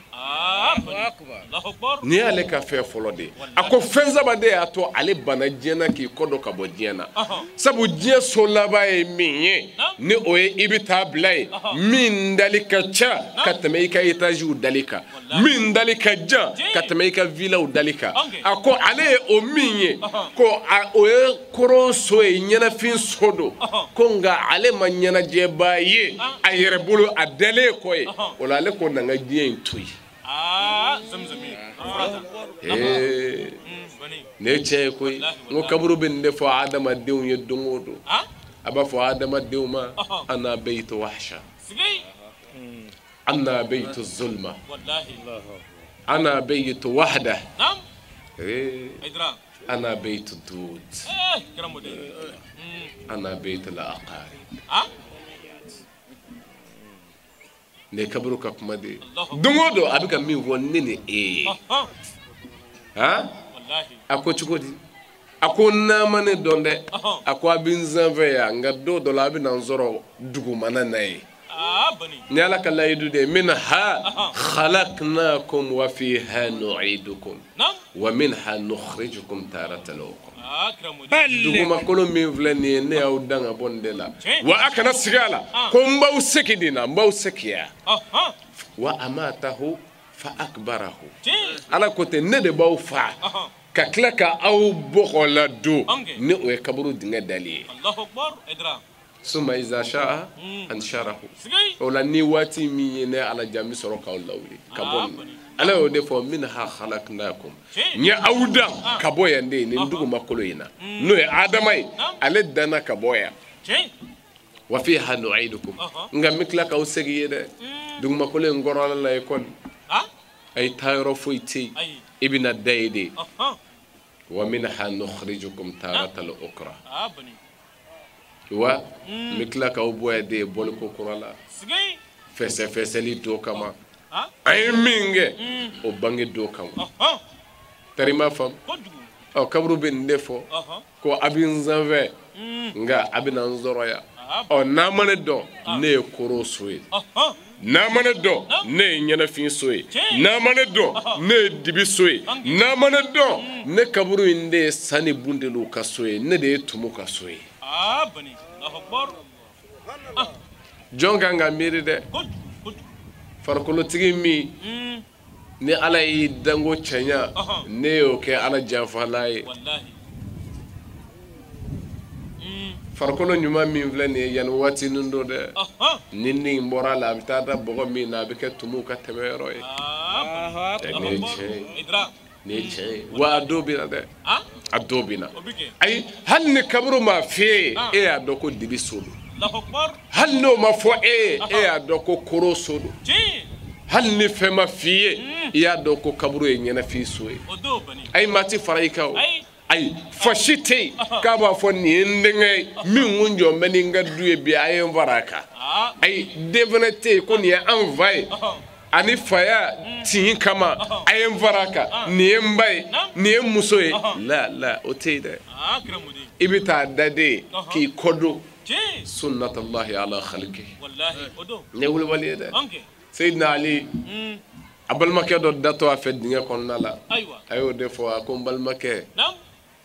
nin y'ale ka fɛn fɔlɔ de ye a ko fɛn saba de y'a to ale banna diɲɛ na k'i kɔ don ka bɔ diɲɛ na sabu diɲɛ so laban ye min ye ni o ye i bɛ taa bila yen min dali ka ca ka tɛmɛ i ka etaziw dali kan min dali ka jan ka tɛmɛ i ka vilaw dali kan a ko ale ye o min ye ko o ye koron so ye ɲɛnafin so don ko nka ale ma ɲɛnajɛbaa ye a yɛrɛ bolo a dalen kɔ ye o la ale ko na n ka diɲɛ in to yen. Ne ye tiɲɛ ye koyi n ko kaburu bɛ nin de fɔ adamadenw ye don o don a b'a fɔ adamadenw ma ana baytu wahsha ana baytu zulma Ana beytu wahda. Ana beytu dud. Ana beytu la aqarib. Ne kaburu ka kuma de don o don a bɛ ka min fɔ ne ni e ye. A ko cogo di? A ko n'a ma ne dɔn dɛ, a ko a bɛ n sanfɛ yan, nka don dɔ la a bɛ na n sɔrɔ dugumana na ye. Ni Ala ka layidu de ye, minha khalaqnakum wa fiha nu'idukum wa minha nukhrijukum taratan ukhra. Dugumakolo min filɛ nin ye, ne y'aw dan ka bɔ nin de la. Wa a kana sigi a la ko n b'aw segin nin na, n b'aw segin yan. Wa amatahu fa akbarahu. Ala ko ten, ne de b'aw fa ka tila ka aw bɔgɔ la don ni o ye kaburu dingɛ dali ye. Suma iza sha'a ansharahu. O la ni waati min ye ne Ala ja, n bɛ sɔrɔ k'aw lawuli ka bɔ nin. Ala y'o de fɔ minha khalaqnakum. N ye aw dan ka bɔ yan de, nin dugumakolo in na, n'o ye Adama ye, ale danna ka bɔ yan. Wa fiha nu'idukum. Nka n bɛ tila k'aw segin ye dɛ. Dugumakolo in kɔrɔla la ye kɔni, a ye taa yɔrɔ foyi tɛ yen, i bɛna da ye de. Wa minha nukhrijukum taratan ukhra. Wa n bɛ tila k'aw bɔ yan de bɔliko kura la, fɛsɛfɛsɛli dɔ kama. An ye min kɛ o bange dɔ kama. Tari ma faamu? Ɔ, kaburu bɛ nin de fɔ ko a bɛ n sanfɛ, nka a bɛ na n sɔrɔ yan. Ɔ, n'a ma ne dɔn, ne ye koro so ye. N'a ma ne dɔn, ne ye ɲɛnafin so ye. N'a ma ne dɔn, ne ye dibi so ye. N'a ma ne dɔn, ne kaburu in de ye sani bundeliw ka so ye, ne de ye tumu ka so ye. Jɔn kan ka miiri dɛ. Farikolotigi min ni Ala y'i danko cɛɲa, ne y'o kɛ Ala janfala ye. Farikolo ɲuman min filɛ nin ye, yanni waati nin don dɛ, ni nin bɔra a la, a bɛ taa da bɔgɔ min na, a bɛ kɛ tumuw ka tɛmɛyɔrɔ ye. Nin ye tiɲɛ ye, nin ye tiɲɛ ye. Wa a dɔw bɛ na dɛ, a dɔw bɛ na. Ayi, hali ni kaburu ma f'e ye, e y'a dɔn ko dibi so don. Hali n'o ma fɔ e ye, e y'a dɔn ko koro so don. Hali ni fɛn ma f'i ye, i y'a dɔn ko kaburu ye ɲɛnafin so ye. Ayi, maa ti fara i kan o. Ayi, fa si tɛ yen k'a b'a fɔ nin ye n denkɛ ye min kun jɔ bɛ ni n ka du ye bi, a ye n fara a kan. Ayi, den fana tɛ yen ko nin ye an fa ye, ani faya tin kama a ye n fara a kan, nin ye n ba ye, nin ye n muso ye. La la, o tɛ yen dɛ. I bɛ taa da de ye k'i kɔ don. Sunnatullahi ala khalqihi. Nin ye wulibali ye dɛ. Seyidina Ali, a balimakɛ dɔ datɔ a fɛ dingɛ kɔnɔna la, a y'o de fɔ, a ko n balimakɛ,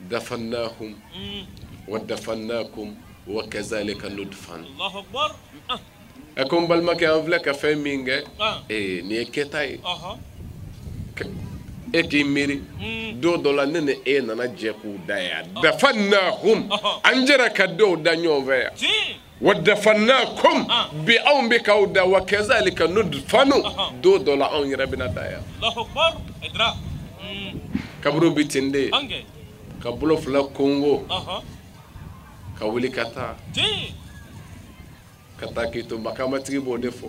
dafannahum wa dafannakum wa kazalika nudfan. A ko n balimakɛ, an filɛ ka fɛn min kɛ, nin ye kɛta ye. E k'i miiri don dɔ la, ne ni e nana jɛ k'u da yan. Dafannahum, an jɛra ka dɔw da ɲɔgɔn fɛ yan. Wa dafannakum, bi anw bɛ k'aw da. Wa kazalika nudfanu, don dɔ la anw yɛrɛ bɛna da yan. Kaburu bɛ ten de, ka bolo fila kongo, ka wuli ka taa, ka taa k'i to makamatigi b'o de fɔ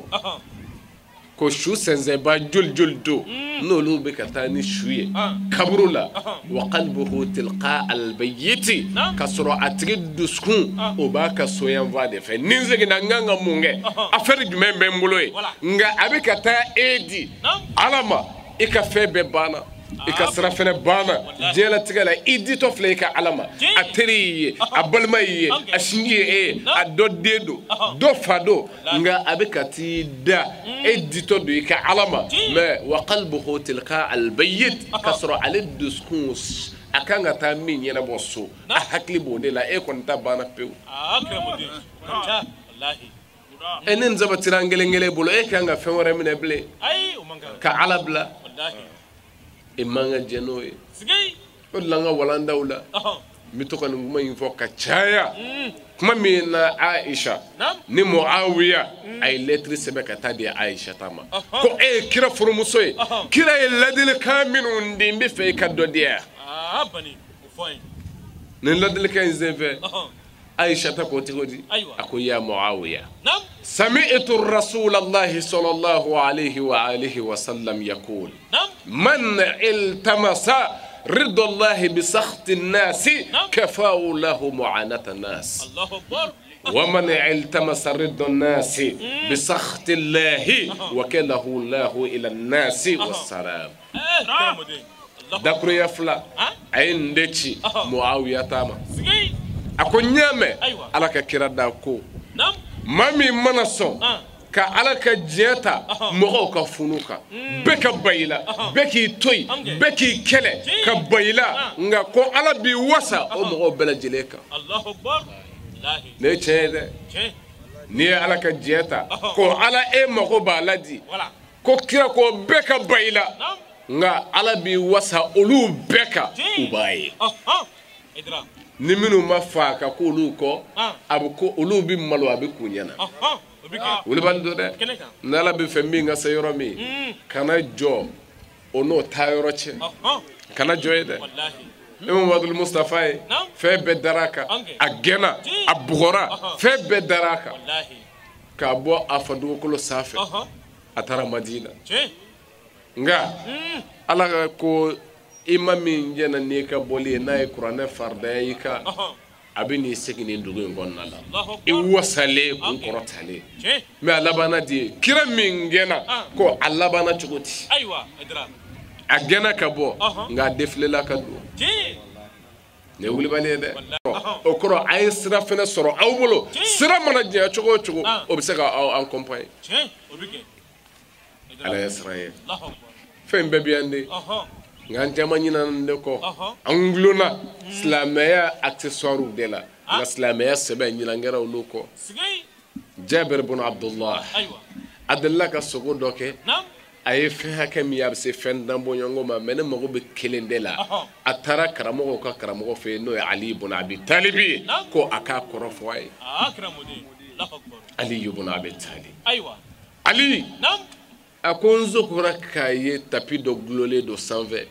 ko su sɛnsɛnba joli joli don, n'olu bɛ ka taa ni su ye kaburu la. Wa qalbuhu tilqa albayyiti, ka sɔrɔ a tigi dusukun o b'a ka soyanfa de fɛ. Ni n seginna, n kan ka mun kɛ? Affaire jumɛn bɛ n bolo ye? Nka a bɛ ka taa e di Ala ma, i ka fɛn bɛɛ banna, i ka sira fɛnɛ banna diɲɛlatigɛ la. I ditɔ filɛ i ka Ala ma, a teri y'i ye, a balima y'i ye, a sinji ye e ye, a dɔ den don, dɔ fa don, nka a bɛ ka t'i da e ditɔ don i ka Ala ma. Mɛ wa qalbuhu tilqa albayyit, ka sɔrɔ ale dusukun a kan ka taa min ɲɛnabɔ so, a hakili b'o de la. E kɔni ta banna pewu. E ni nin sabatira an kelen kelen bolo, e kan ka fɛn wɛrɛ minɛ bilen ka Ala bila? E man ka jɛ n'o ye. O de la an ka walandaw la, n bɛ to ka nin kuma in fɔ ka caya. Kuma min na Aisha ni Muawiya a ye lɛtiri sɛbɛn ka taa di Aisha ta ma, ko e ye kira furumuso ye, kira ye ladilikan minnu di, n bɛ fɛ i ka dɔ di yan. Nin ladilikan in senfɛ, Aisha ta ko cogo di? A ko ya Muawiya, سمعت الرسول الله صلى الله عليه وآله وسلم يقول من التمس رضا الله بسخط الناس كفاه الله معاناة الناس ومن التمس رضا الناس بسخط الله وكله الله إلى الناس والسلام. Dakuruya fila a ye nin de ci Muawiya ta ma. A ko n y'a mɛn Ala ka kira da ko maa min mana sɔn ka Ala ka diɲɛ ta mɔgɔw ka funu kan bɛɛ ka ban i la bɛɛ k'i to yen bɛɛ k'i kɛlɛ ka ban i la nka ko Ala b'i wasa o mɔgɔw bɛɛ lajɛlen kan. Nin ye tiɲɛ ye dɛ. N'i ye Ala ka diɲɛ ta ko Ala e mago b'a la di ko kira ko bɛɛ ka ban i la nka Ala b'i wasa olu bɛɛ kan u b'a ye. Ni minnu ma fa ka k'olu kɔ a bɛ ko olu bɛ malo a bɛ k'u ɲɛna. Wulibali don dɛ. N'Ala bɛ fɛ min ka se yɔrɔ min kana jɔ o n'o taa yɔrɔ cɛ kana jɔ ye dɛ. E Muhamadul Mustafa ye fɛn bɛɛ dara a kan a gɛnna a bugɔra fɛn bɛɛ dara a kan k'a bɔ a fa dugukolo sanfɛ a taara Madina. Nka Ala ka ko i ma min jɛna n'i ka bɔli ye n'a ye kuranɛ faridaya i kan a bɛ n'i segin nin dugu in kɔnɔna la i wasalen kun kɔrɔtalen mɛ a labanna di kira min gɛnna ko a labanna cogo di a gɛnna ka bɔ nka a defilela ka don nin ye wulibali ye dɛ. O kɔrɔ a ye sira fɛnɛ sɔrɔ aw bolo sira mana janya cogo o cogo o bɛ se ka aw accompagner. Ala ye sira ye fɛn bɛɛ bɛ yan de nka an caman ɲinana de kɔ an gulonna silamɛya accessoires de la nka silamɛya sɛbɛn ɲinan kɛra olu kɔ. Jabir bun Abdullah a delila ka sogo dɔ kɛ a ye fɛn hakɛ min ye a bɛ se fɛn dan bɔɲɔgɔnko ma mɛ ne mago bɛ kelen de la a taara karamɔgɔw ka karamɔgɔ fɛ yen n'o ye Ali bun Abi Talib ye ko a k'a kɔrɔ fɔ a ye. Ali bun Abi Talib Ali a ko n sokora k'a ye tapi dɔ gulonlen don sanfɛ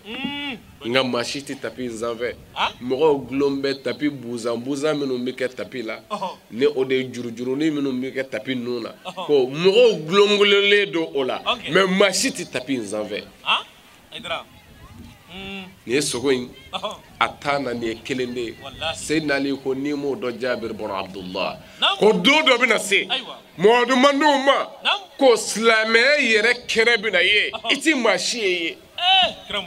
nka maa si tɛ tapi in sanfɛ mɔgɔw gulon bɛ tapi buzan buzan minnu bɛ kɛ tapi la ni o de ye jurujurunin minnu bɛ kɛ tapi ninnu na ko mɔgɔw gulonlen don o la mɛ maa si tɛ tapi in sanfɛ. Nin ye sogo in a taa na nin ye kelen de ye. Seyidina Ali ko n'i m'o dɔn Jabir bun Abdullah ko don dɔ bɛna se Muhamadu mandenw ma ko silamɛya yɛrɛ kɛnɛ bɛna ye i ti maa si ye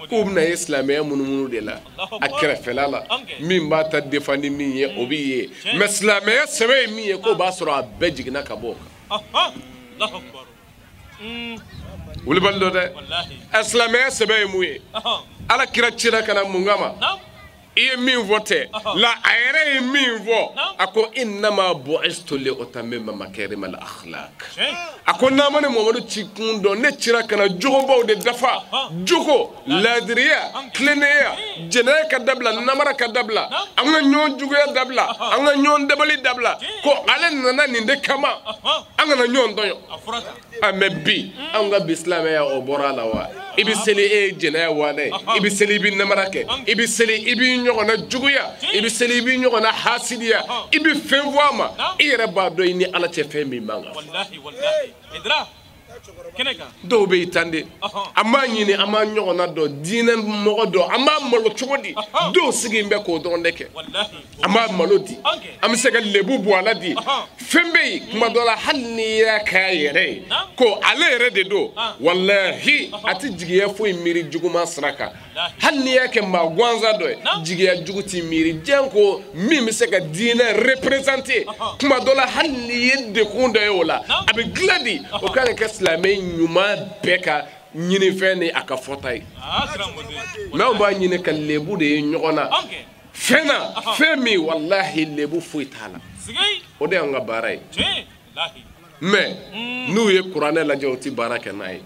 k'u bɛna ye silamɛya munumunu de la a kɛrɛfɛla la min b'a ta defa ni min ye o b'i ye mɛ silamɛya sɛbɛ ye min ye k'o b'a sɔrɔ a bɛɛ jiginna ka bɔ o kan. Wulibali don dɛ. Silamɛya sɛbɛ ye mun ye? Ala kira cira ka na mun kama? I ye min fɔ tɛ la a yɛrɛ ye min fɔ a ko innama bu'istu li utammima makarima al akhlaq a ko n'a ma ne Muhamadu ci kun dɔn ne cira ka na jogobaw de dafa jogo laadiriya tilennenya jɛnɛya ka dabila namara ka dabila an ka ɲɔgɔn juguya dabila an ka ɲɔgɔn dabali dabila ko ale nana nin de kama an kana ɲɔgɔn tɔɲɔ. Mɛ bi anw ka bi silamɛya o bɔra a la wa? I bɛ seli e ye jɛnɛya wanɛ ye i bɛ seli i bɛ namara kɛ i bɛ seli i b'i ɲɔgɔnna juguya i bɛ seli i b'i ɲɔgɔnna hasidiya i bɛ fɛn fɔ a ma i yɛrɛ b'a dɔn i ni Ala cɛ fɛn min man kan. Dɔw bɛ i tan de an b'a ɲini an b'a ɲɔgɔnna dɔn diinɛ mɔgɔ dɔn an b'a malo cogo di dɔw sigilen bɛ k'o dɔrɔn de kɛ an b'a malo di an bɛ se ka lebu bɔ a la di fɛn bɛ yen kuma dɔ la hali n'i y'a k'a yɛrɛ ye ko ale yɛrɛ de don walahi a tɛ jigiya foyi miiri juguman sira kan hali n'i y'a kɛ maa gansan dɔ ye jigiya jugu t'i miiri diɲɛ ko min bɛ se ka diinɛ représenter kuma dɔ la hali n'i ye degun dɔ ye o la a bɛ dilan di o kan ka kɛ silamɛ ɲuman bɛɛ ka ɲinifɛn ni a ka fɔta ye mɛ anw b'a ɲini ka lebu de ye ɲɔgɔn na fɛn na fɛn min walahi lebu foyi t'a la o de y'anw ka baara ye mɛ n'u ye kuranɛ lajɛ u ti baara kɛ n'a ye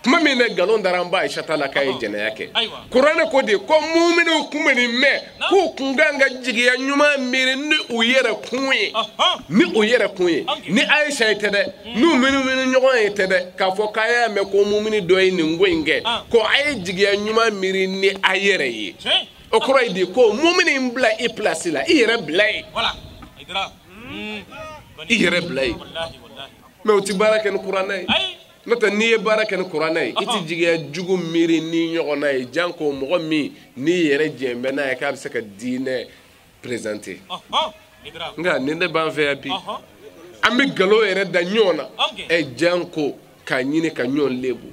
kuma min bɛ nkalon dara an ba Ayisata la k'a ye jɛnɛya kɛ kuranɛ ko de ko muminiw kun bɛ nin mɛn k'u kun kan ka jigiya ɲuman miiri ni u yɛrɛ kun ye ni u yɛrɛ kun ye ni Ayisa ye tɛ dɛ n'u minnu ɲɔgɔn ye tɛ dɛ k'a fɔ k'a y'a mɛn ko mumini dɔ ye nin ko in kɛ ko a ye jigiya ɲuman miiri ni a yɛrɛ ye o kɔrɔ ye di ko mumini in bila i pilasi la i yɛrɛ bila yen i yɛrɛ bila yen. Mais o ti baara kɛ ni kuranɛ ye. N'o tɛ n'i ye baara kɛ ni kuranɛ ye, i ti jigiya jugu miiri ni ɲɔgɔnna ye, janko mɔgɔ min n'i yɛrɛ jɛn bɛ n'a ye k'a bɛ se ka diinɛ présenter. Nka nin de b'an fɛ yan bi. An bɛ nkalon yɛrɛ da ɲɔgɔn na. Ɛ janko k'a ɲini ka ɲɔgɔn lebu.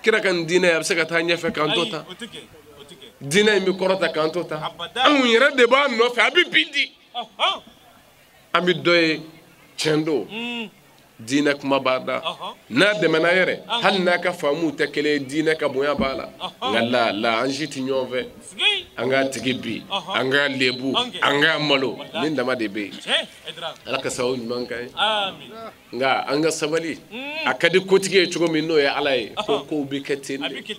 Kira ka nin diinɛ a bɛ se ka taa ɲɛfɛ k'an to tan. Diinɛ in bɛ kɔrɔta k'an to tan. Anw yɛrɛ de b'a nɔfɛ, a bɛ bin di. An bɛ dɔ ye tiɲɛ don. Diinɛ kuma b'a da. N'a dɛmɛna yɛrɛ, hali n'a ka faamuw tɛ kelen ye, diinɛ ka bonya b'a la. Nka la an si tɛ ɲɔgɔn fɛ. An k'a tigi bi, an k'a lebu, an k'a malo, nin dama de bɛ yen. Ala ka sababu ɲuman k'an ye. Nka an ka sabali. A ka di kotigi ye cogo min n'o ye Ala ye, ko kow bɛ kɛ ten de.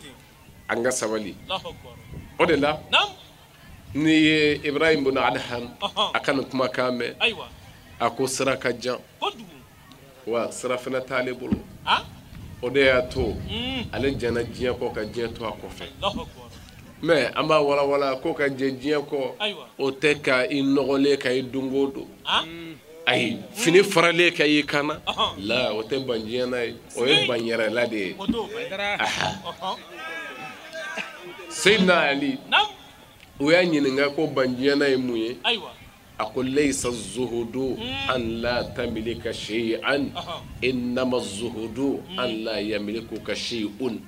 An ka sabali. O de la, n'i ye Ibrahim bun Adham a ka nin kumakan mɛn, a ko sira ka jan. Wa sira fana t'ale bolo. O de y'a to ale jɛnna diɲɛ kɔ ka diɲɛ to a kɔfɛ. Mais an b'a walawala ko ka jɛ diɲɛ kɔ, o tɛ ka i nɔgɔlen ka i dongo don. Ayi, fini faralen ka i kan na, la o tɛ ban diɲɛ na ye, o ye ban yɛrɛla de ye. Seyidina Ali, o y'a ɲininka ko ban diɲɛ na ye mun ye? A ko laysa zuhudu an la tamlika shay'an innama zuhudu an la yamlikuka shay'un.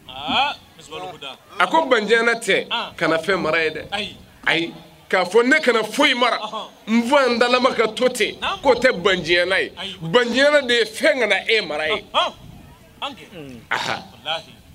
A ko banjana tɛ kana fɛn mara ye dɛ. Ayi, k'a fɔ ne kana foyi mara, n fa n dalama ka to ten, k'o tɛ banjana ye. Banjana de ye fɛn kana e mara ye.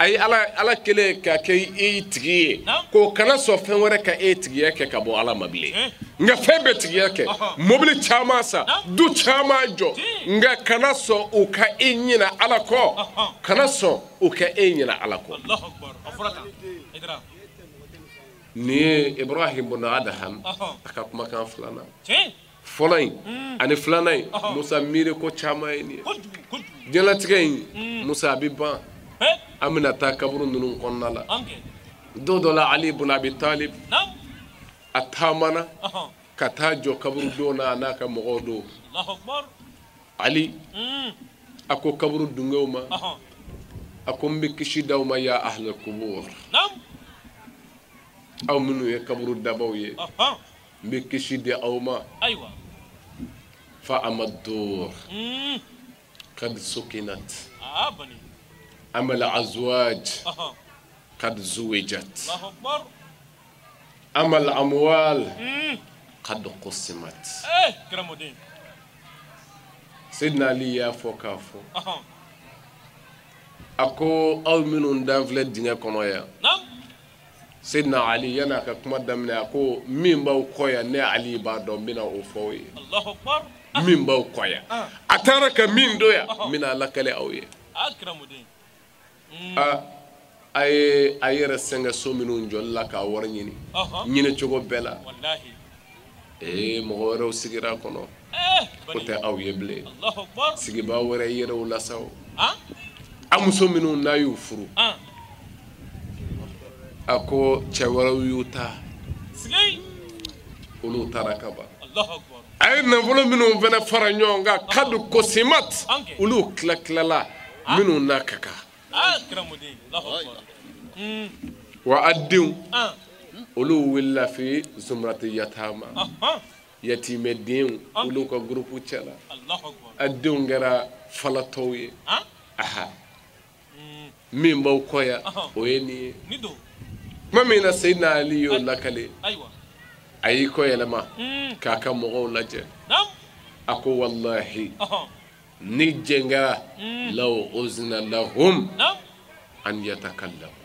Ayi, Ala kɛlen ka kɛ e tigi ye, k'o kana sɔn fɛn wɛrɛ ka e tigiya kɛ ka bɔ Ala ma bilen. Nka fɛn bɛɛ tigiya kɛ, mobili caman san, du caman jɔ, nka kana sɔn u ka e ɲinɛ Ala kɔ, kana sɔn u ka e ɲinɛ Ala kɔ. Nin ye Ibrahim bun Adham a ka kumakan filanan. Fɔlɔ in ani filanan in, Musa miiri ko caman ye nin ye. Diɲɛlatigɛ in, Musa a bɛ ban. An bɛna taa kaburu ninnu kɔnɔna la. Don dɔ la, Ali bun Abi Talib a taamana ka taa jɔ kaburu don na, a n'a ka mɔgɔw don. Ali a ko kaburu dungew ma, a ko n bɛ kisi d'aw ma ya ahlal kubur. Aw minnu ye kaburu dabaw ye, n bɛ kisi di aw ma. Fa amadur kad sukinat. أما الأزواج قد زوجت. أما الأموال قد قسمت. سيدنا علي y'a fɔ k'a fɔ. A ko aw minnu dan filɛ dingɛ kɔnɔ yan. Seydina Ali yan'a ka kuma daminɛ a ko min b'aw kɔ yan ne Ali b'a dɔn n bɛna o fɔ aw ye. Min b'aw kɔ yan. A taara ka min don yan, n bɛna lakale aw ye. A ye a yɛrɛ sɛgɛn so minnu jɔli la k'a wari ɲini ɲini cogo bɛɛ la. Ee mɔgɔ wɛrɛw sigira a kɔnɔ, o tɛ aw ye bilen. Sigibaa wɛrɛ yɛrɛw la sa o. A muso minnu n'a y'u furu, a ko cɛ wɛrɛw y'u ta, olu taara ka ban. A ye nafolo minnu fana fara ɲɔgɔn kan kadu kosimat, olu tila tilala minnu n'a ka kan. Wa a denw olu wulila fi zumrati yatama, yatimɛdenw olu ka gurupu cɛla. A denw kɛra falatɔw ye. Aha, min b'aw kɔ yan o ye nin ye. Tuma min na Seyidina Ali y'o lakale, a y'i kɔ yɛlɛma k'a ka mɔgɔw lajɛ. A ko walahi ni jɛn kɛra law uzina lahum an yatakallamu.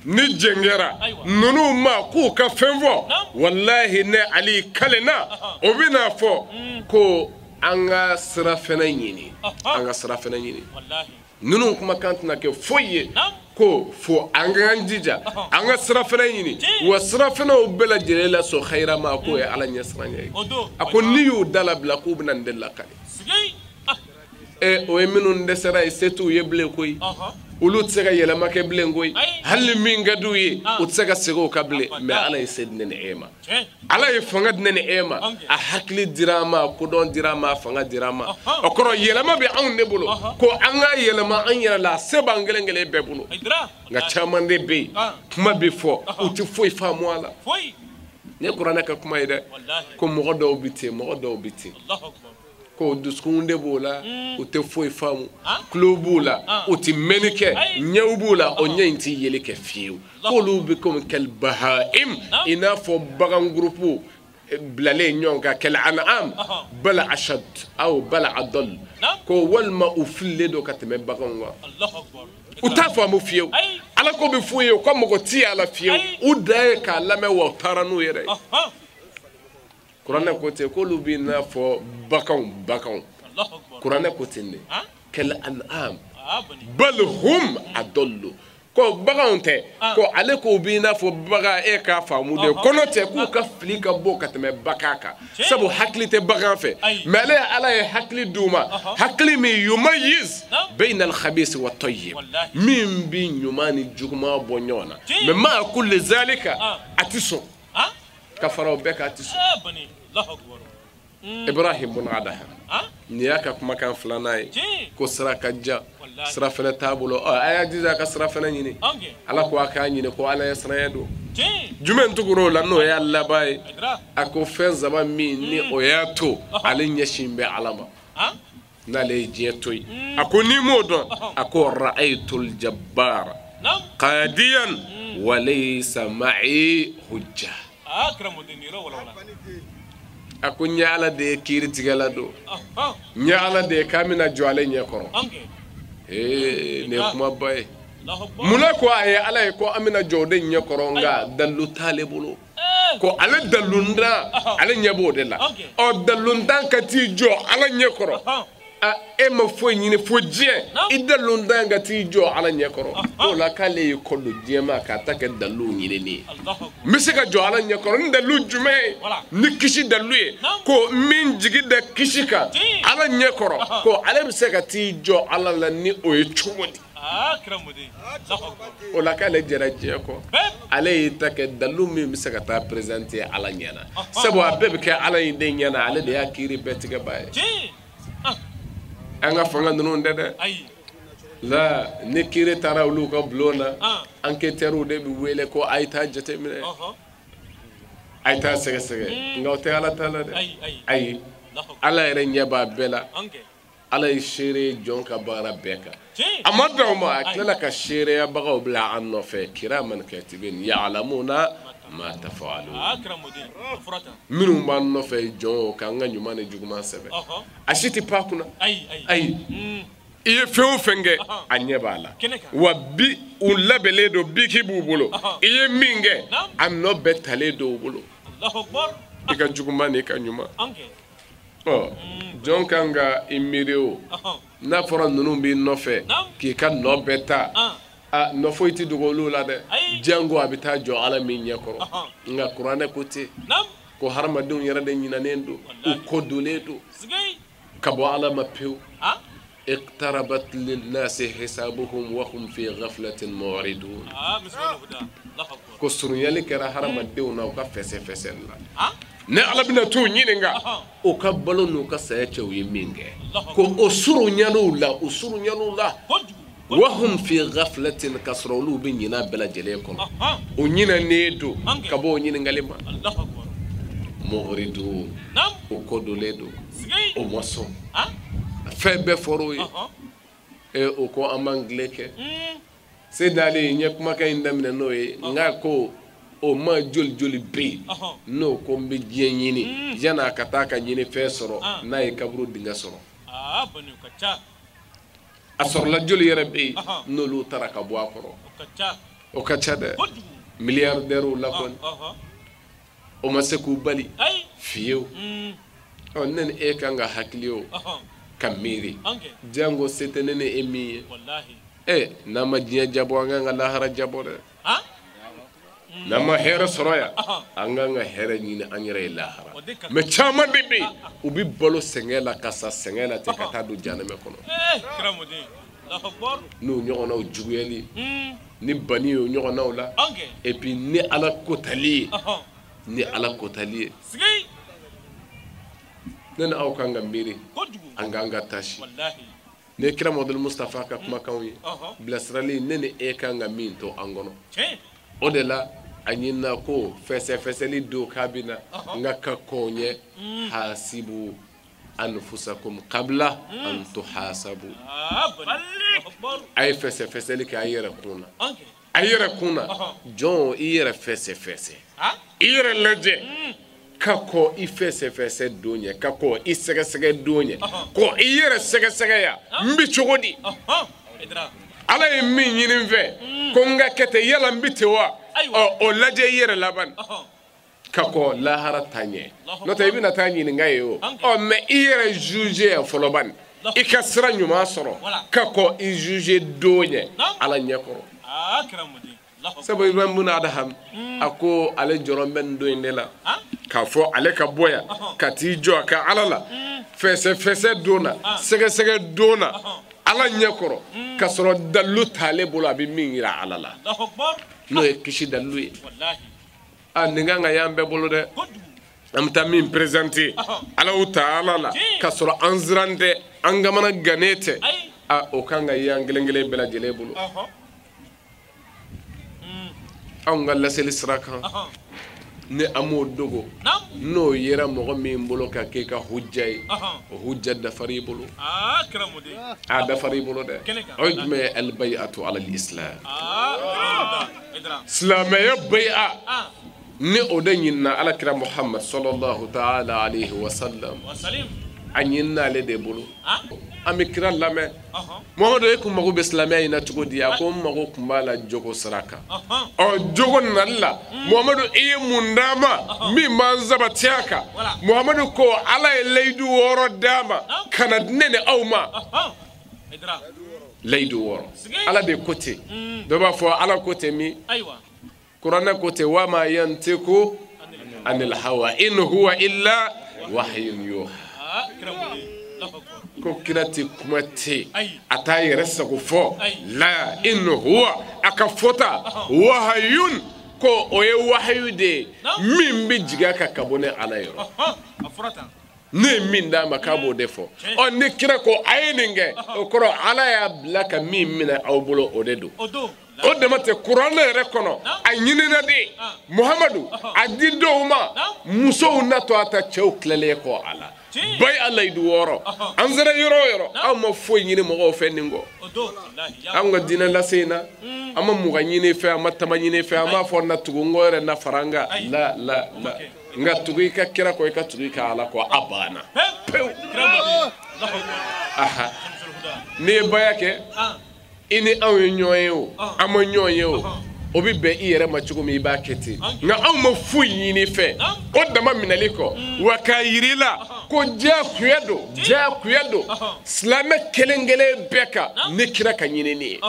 Ni jɛn kɛra ninnu ma k'u ka fɛn fɔ, walahi ne Ali kalenna o bɛna fɔ ko an ka sira fɛnɛ ɲini, an ka sira fɛnɛ ɲini. Ninnu kumakan tɛna kɛ foyi ye ko fo an k'an jija an ka sira fɛnɛ ɲini, wa sira fɛnɛw bɛɛ lajɛlen la sɔn hayira ma k'o ye Ala ɲɛsiranɲɛ ye. A ko n'i y'u da labila k'u bɛna nin de lakale. O ye minnu dɛsɛra ye, se t'u ye bilen koyi. Olu tɛ se ka yɛlɛma kɛ bilen koyi hali min ka d'u ye u tɛ se ka segin o kan bilen mais Ala ye se di ne ni e ma Ala ye fanga di ne ni e ma a hakili dira an ma kodɔn dira an ma fanga dira an ma o kɔrɔ yɛlɛma bɛ anw de bolo ko an ka yɛlɛma an yɛrɛ la se b'an kelen kelen bɛɛ bolo nka caman de bɛ yen kuma bɛ fɔ u tɛ foyi faamu a la nin ye kuranɛ ka kuma ye dɛ ko mɔgɔ dɔw bɛ ten mɔgɔ dɔw bɛ ten ko dusukun de b'o la u tɛ foyi faamu tulo b'u la u tɛ mɛnni kɛ ɲɛw b'u la o ɲɛ in tɛ yeli kɛ fiyewu k'olu bɛ komi kɛlbahaim i n'a fɔ bagan gurupu bilalen ɲɔgɔn kan kɛl an'am bal ashad aw bal adal ko walima u fililen don ka tɛmɛ baganw kan u t'a faamu fiyewu Ala ko bɛ f'u ye u ka mɔgɔ ti a la fiyewu u dan ye k'a lamɛn wa u taara n'u yɛrɛ ye. Kuranɛ ko ten k'olu b'i n'a fɔ baganw baganw kuranɛ ko ten de kal an'am bal hum adallu ko baganw tɛ ko ale k'o b'i n'a fɔ bagan e k'a faamu de kɔnɔ tɛ k'u ka fili ka bɔ ka tɛmɛ bagan kan sabu hakili tɛ bagan fɛ mais ale Ala ye hakili d'u ma hakili min yumayiz bayna al-khabisi wa tayyib min bi ɲuman ni juguman bɔ ɲɔgɔn na mais ma kulli zalika a ti sɔn ka fara o bɛɛ kan a ti sɔn. Ibrahim bun Adaham nin y'a ka kumakan filanan ye ko sira ka jan sira fɛnɛ t'a bolo a y'a jija a ka sira fɛnɛ ɲini Ala ko a k'a ɲini ko Ala ye siranya don jumɛn tugura o la n'o y'a laban ye a ko fɛn saba min ni o y'a to ale ɲɛsin bɛ Ala ma n'ale ye diɲɛ to yen a ko n'i m'o dɔn a ko ra'aytul jabbar qadiyan wa laysa ma'i hujja a ko n ye Ala de ye kiiri tigɛla don n ye Ala de ye k'an bɛna jɔ ale ɲɛ kɔrɔ ee nin ye kumaba ye munna ko a ye Ala ye ko an bɛna jɔ o de ɲɛ kɔrɔ nka dalilu t'ale bolo ko ale daliluntan ale ɲɛ b'o de la ɔ daliluntan ka t'i jɔ Ala ɲɛ kɔrɔ a e ma foyi ɲini fo diɲɛ i daliluntan ka t'i jɔ Ala ɲɛ kɔrɔ o la k'ale y'i kɔ don diɲɛ ma k'a ta kɛ dalilu ɲinini ye n bɛ se ka jɔ Ala ɲɛ kɔrɔ ni dalilu jumɛn ye ni kisi dalilu ye ko min jigi da kisi kan Ala ɲɛ kɔrɔ ko ale bɛ se ka t'i jɔ Ala la ni o ye cogo di o la k'ale jɛra diɲɛ kɔ ale y'i ta kɛ dalilu min bɛ se ka taa présenter Ala ɲɛ na sabu a bɛɛ bɛ kɛ Ala in de ɲɛ na ale de y'a kiiri bɛɛ tigɛbaa ye. An ka fanga ninnu tɛ dɛ la ni kiiri taara olu ka bulon na enquêteurs de bɛ wele ko a ye taa jateminɛ a ye taa sɛgɛsɛgɛ nka o tɛ Ala ta la dɛ ayi Ala yɛrɛ ɲɛ b'a bɛɛ la Ala ye seere jɔn ka baara bɛɛ kan a ma dan o ma a tilala ka seereyabagaw bila an nɔfɛ kiraman katibin ya'lamuna ma taf'alun minnu b'an nɔfɛ jɔn o k'an ka ɲuman ni juguman sɛbɛn a si tɛ pan kunna ayi i ye fɛn o fɛn kɛ a ɲɛ b'a la wa bi u labɛnnen don biki b'u bolo i ye min kɛ a nɔ bɛɛ talen don u bolo i ka juguman n'i ka ɲuman ɔ jɔn kan ka i miiri o n'a fɔra ninnu b'i nɔfɛ k'i ka nɔ bɛɛ ta a nɔ foyi tɛ dogo olu la dɛ jango a bɛ taa jɔ Ala min ɲɛ kɔrɔ nka kuranɛ ko ten ko hadamadenw yɛrɛ de ɲinɛnen don u kɔ donnen don ka bɔ Ala ma pewu iqtarabat linnasi hisabuhum wa hum fi ghaflatin mu'ridun ko surunyali kɛra hadamadenw na u ka fɛsɛfɛsɛli la ni Ala bɛna t'u ɲininka u ka balo n'u ka saya cɛ u ye min kɛ ko o surunyan'u la o surunyan'u la wa hum fi ghaflatin ka sɔrɔ olu bɛ ɲinɛ bɛɛ lajɛlen kɔnɔ o ɲinɛnen don ka bɔ o ɲininkali ma mu'ridun o kɔ donnen don o ma sɔn fɛn bɛɛ fɔr'o ye o ko an b'an tile kɛ Seydina Ali n ye kumakan in daminɛ n'o ye nka ko o ma joli joli bɛ yen n'o ko n bɛ diɲɛ ɲini yan'a ka taa ka ɲini fɛn sɔrɔ n'a ye kaburu dingɛ sɔrɔ a sɔrɔla joli yɛrɛ bɛ yen n'olu taara ka bɔ a kɔrɔ o ka ca dɛ milliardaires la kɔni o ma se k'u bali fiyewu ɔ ne ni e kan ka hakili o ka miiri jango se tɛ ne ni e min ye ɛ n'an ma diɲɛ jabɔ an kan ka lahara jabɔ dɛ n'an ma hɛrɛ sɔrɔ yan an kan ka hɛrɛ ɲini an yɛrɛ ye lahara mɛ caman de bɛ yen u bɛ balo sɛgɛn la ka sa sɛgɛn la ten ka taa don jahanama kɔnɔ. N'o ɲɔgɔnnaw juguyali ni banni y'o ɲɔgɔnnaw la et puis ni Ala kotali ye ni Ala kotali ye ne ni aw kan ka miiri an k'an ka taasi ne kira Muhamadu Mustafa ka kumakanw ye bilasirali ne ni e kan ka min to an kɔnɔ o de la a ɲinina ko fɛsɛfɛsɛli don k'a bɛ na n ka kɔn ɲɛ hasibu anfusakum qabla an tuhasabu a ye fɛsɛfɛsɛli kɛ a yɛrɛ kun na a yɛrɛ kun na jɔn i yɛrɛ fɛsɛfɛsɛ i yɛrɛ lajɛ ka kɔ i fɛsɛfɛsɛ don ɲɛ ka kɔ i sɛgɛsɛgɛ don ɲɛ kɔ i yɛrɛ sɛgɛsɛgɛ yan n bɛ cogo di Ala ye min ɲini n fɛ ko n ka kɛ ten yala n bɛ ten wa ɔ o lajɛ i yɛrɛ laban ka kɔ lahara ta ɲɛ n'o tɛ i bɛna taa ɲininka ye o ɔ mɛ i yɛrɛ juge yan fɔlɔ bani i ka sira ɲuman sɔrɔ ka kɔ i juge don ɲɛ Ala ɲɛ kɔrɔ sabu Ibrahim bun Adaham a ko ale jɔrɔ bɛ nin don in de la k'a fɔ ale ka bɔ yan ka t'i jɔ a ka Ala la fɛsɛfɛsɛ don na sɛgɛsɛgɛ don na Ala ɲɛ kɔrɔ k'a sɔrɔ dalilu t'ale bolo a bɛ min yira Ala la n'o ye kisi dalilu ye a nin kan ka y'an bɛɛ bolo dɛ an bɛ taa min présenter Alahu taala la k'a sɔrɔ an siran tɛ an kamana gannen tɛ a o kan ka y'an kelen kelen bɛɛ lajɛlen bolo anw ka laseli sira kan ni an m'o dogo n'o yera mɔgɔ min bolo ka k'e ka hujja ye o hujja dafara i bolo a dafara i bolo dɛ o ye jumɛn ye albay'atu ala al-islam silamɛya bay'a ni o de ɲinina Ala kira Muhammad sallallahu ta'ala alayhi wa sallam a ɲinina ale de bolo an bɛ kira lamɛn Muhamadu e kun mago bɛ silamɛya in na cogo di a ko n mago kun b'a la jogo sira kan ɔ jogo nali la Muhamadu i ye mun d'an ma min b'an sabati a kan Muhamadu ko Ala ye layidu 6 d'an ma ka na di ne ni aw ma layidu 6 Ala de ko ten dɔ b'a fɔ Ala ko ten min Kuranɛ ko ten wa ma yantiku anil hawa in huwa illa wahyun yuha ko kira tɛ kuma ten a t'a yɛrɛ sago fɔ la in huwa a ka fɔta wahayun ko o ye wahayu de ye min bɛ jigin a kan ka bɔ ne Ala yɔrɔ ne ye min d'a ma k'a b'o de fɔ ɔ ni kira ko a ye nin kɛ o kɔrɔ Ala y'a bila ka min minɛ aw bolo o de don o dama tɛ kuranɛ yɛrɛ kɔnɔ a ɲinina de Muhamadu a di dɔw ma musow natɔ a ta cɛw tilalen kɔ a la bayi a layidu 6 an sera yɔrɔ o yɔrɔ anw ma foyi ɲini mɔgɔw fɛ nin kɔ anw ka diinɛ lase in na an ma mugan ɲini fɛ an ma tama ɲini fɛ an b'a fɔ na tugu n kɔ yɛrɛ na fara n kan la la la nka tugu i ka kira kɔ i ka tugu i ka Ala kɔ a banna pewu aha n'i ye baya kɛ i ni anw ye ɲɔgɔn ye o an ma ɲɔgɔn ye o o bɛ bɛn i yɛrɛ ma cogo min i b'a kɛ ten nka anw ma foyi ɲini fɛ o dama minɛli kɔ wa k'a yir'i la ko diyagoya don diyagoya don silamɛ kelen kelen bɛɛ kan ni kira ka ɲinini ye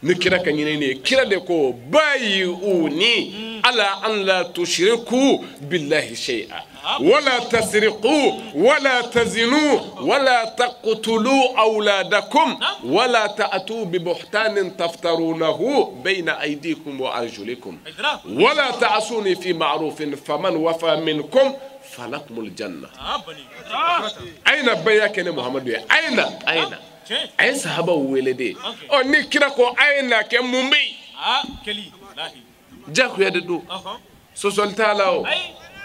ni kira ka ɲinini ye kira de ko bayi'uni ala an la tushriku billahi shay'a wala tasriqu wala tazinu wala taqtulu awladakum wala ta'tu bi buhtanin taftarunahu bayna aydikum wa arjulikum wala ta'suni fi ma'rufin faman wafa minkum falakumul janna ayna baya kene Muhammadu ye ayna ayna a ye sahabaw wele de ɔ ni kira ko a ye na kɛ mun bɛ yen diyagoya de don sɔsɔli t'a la o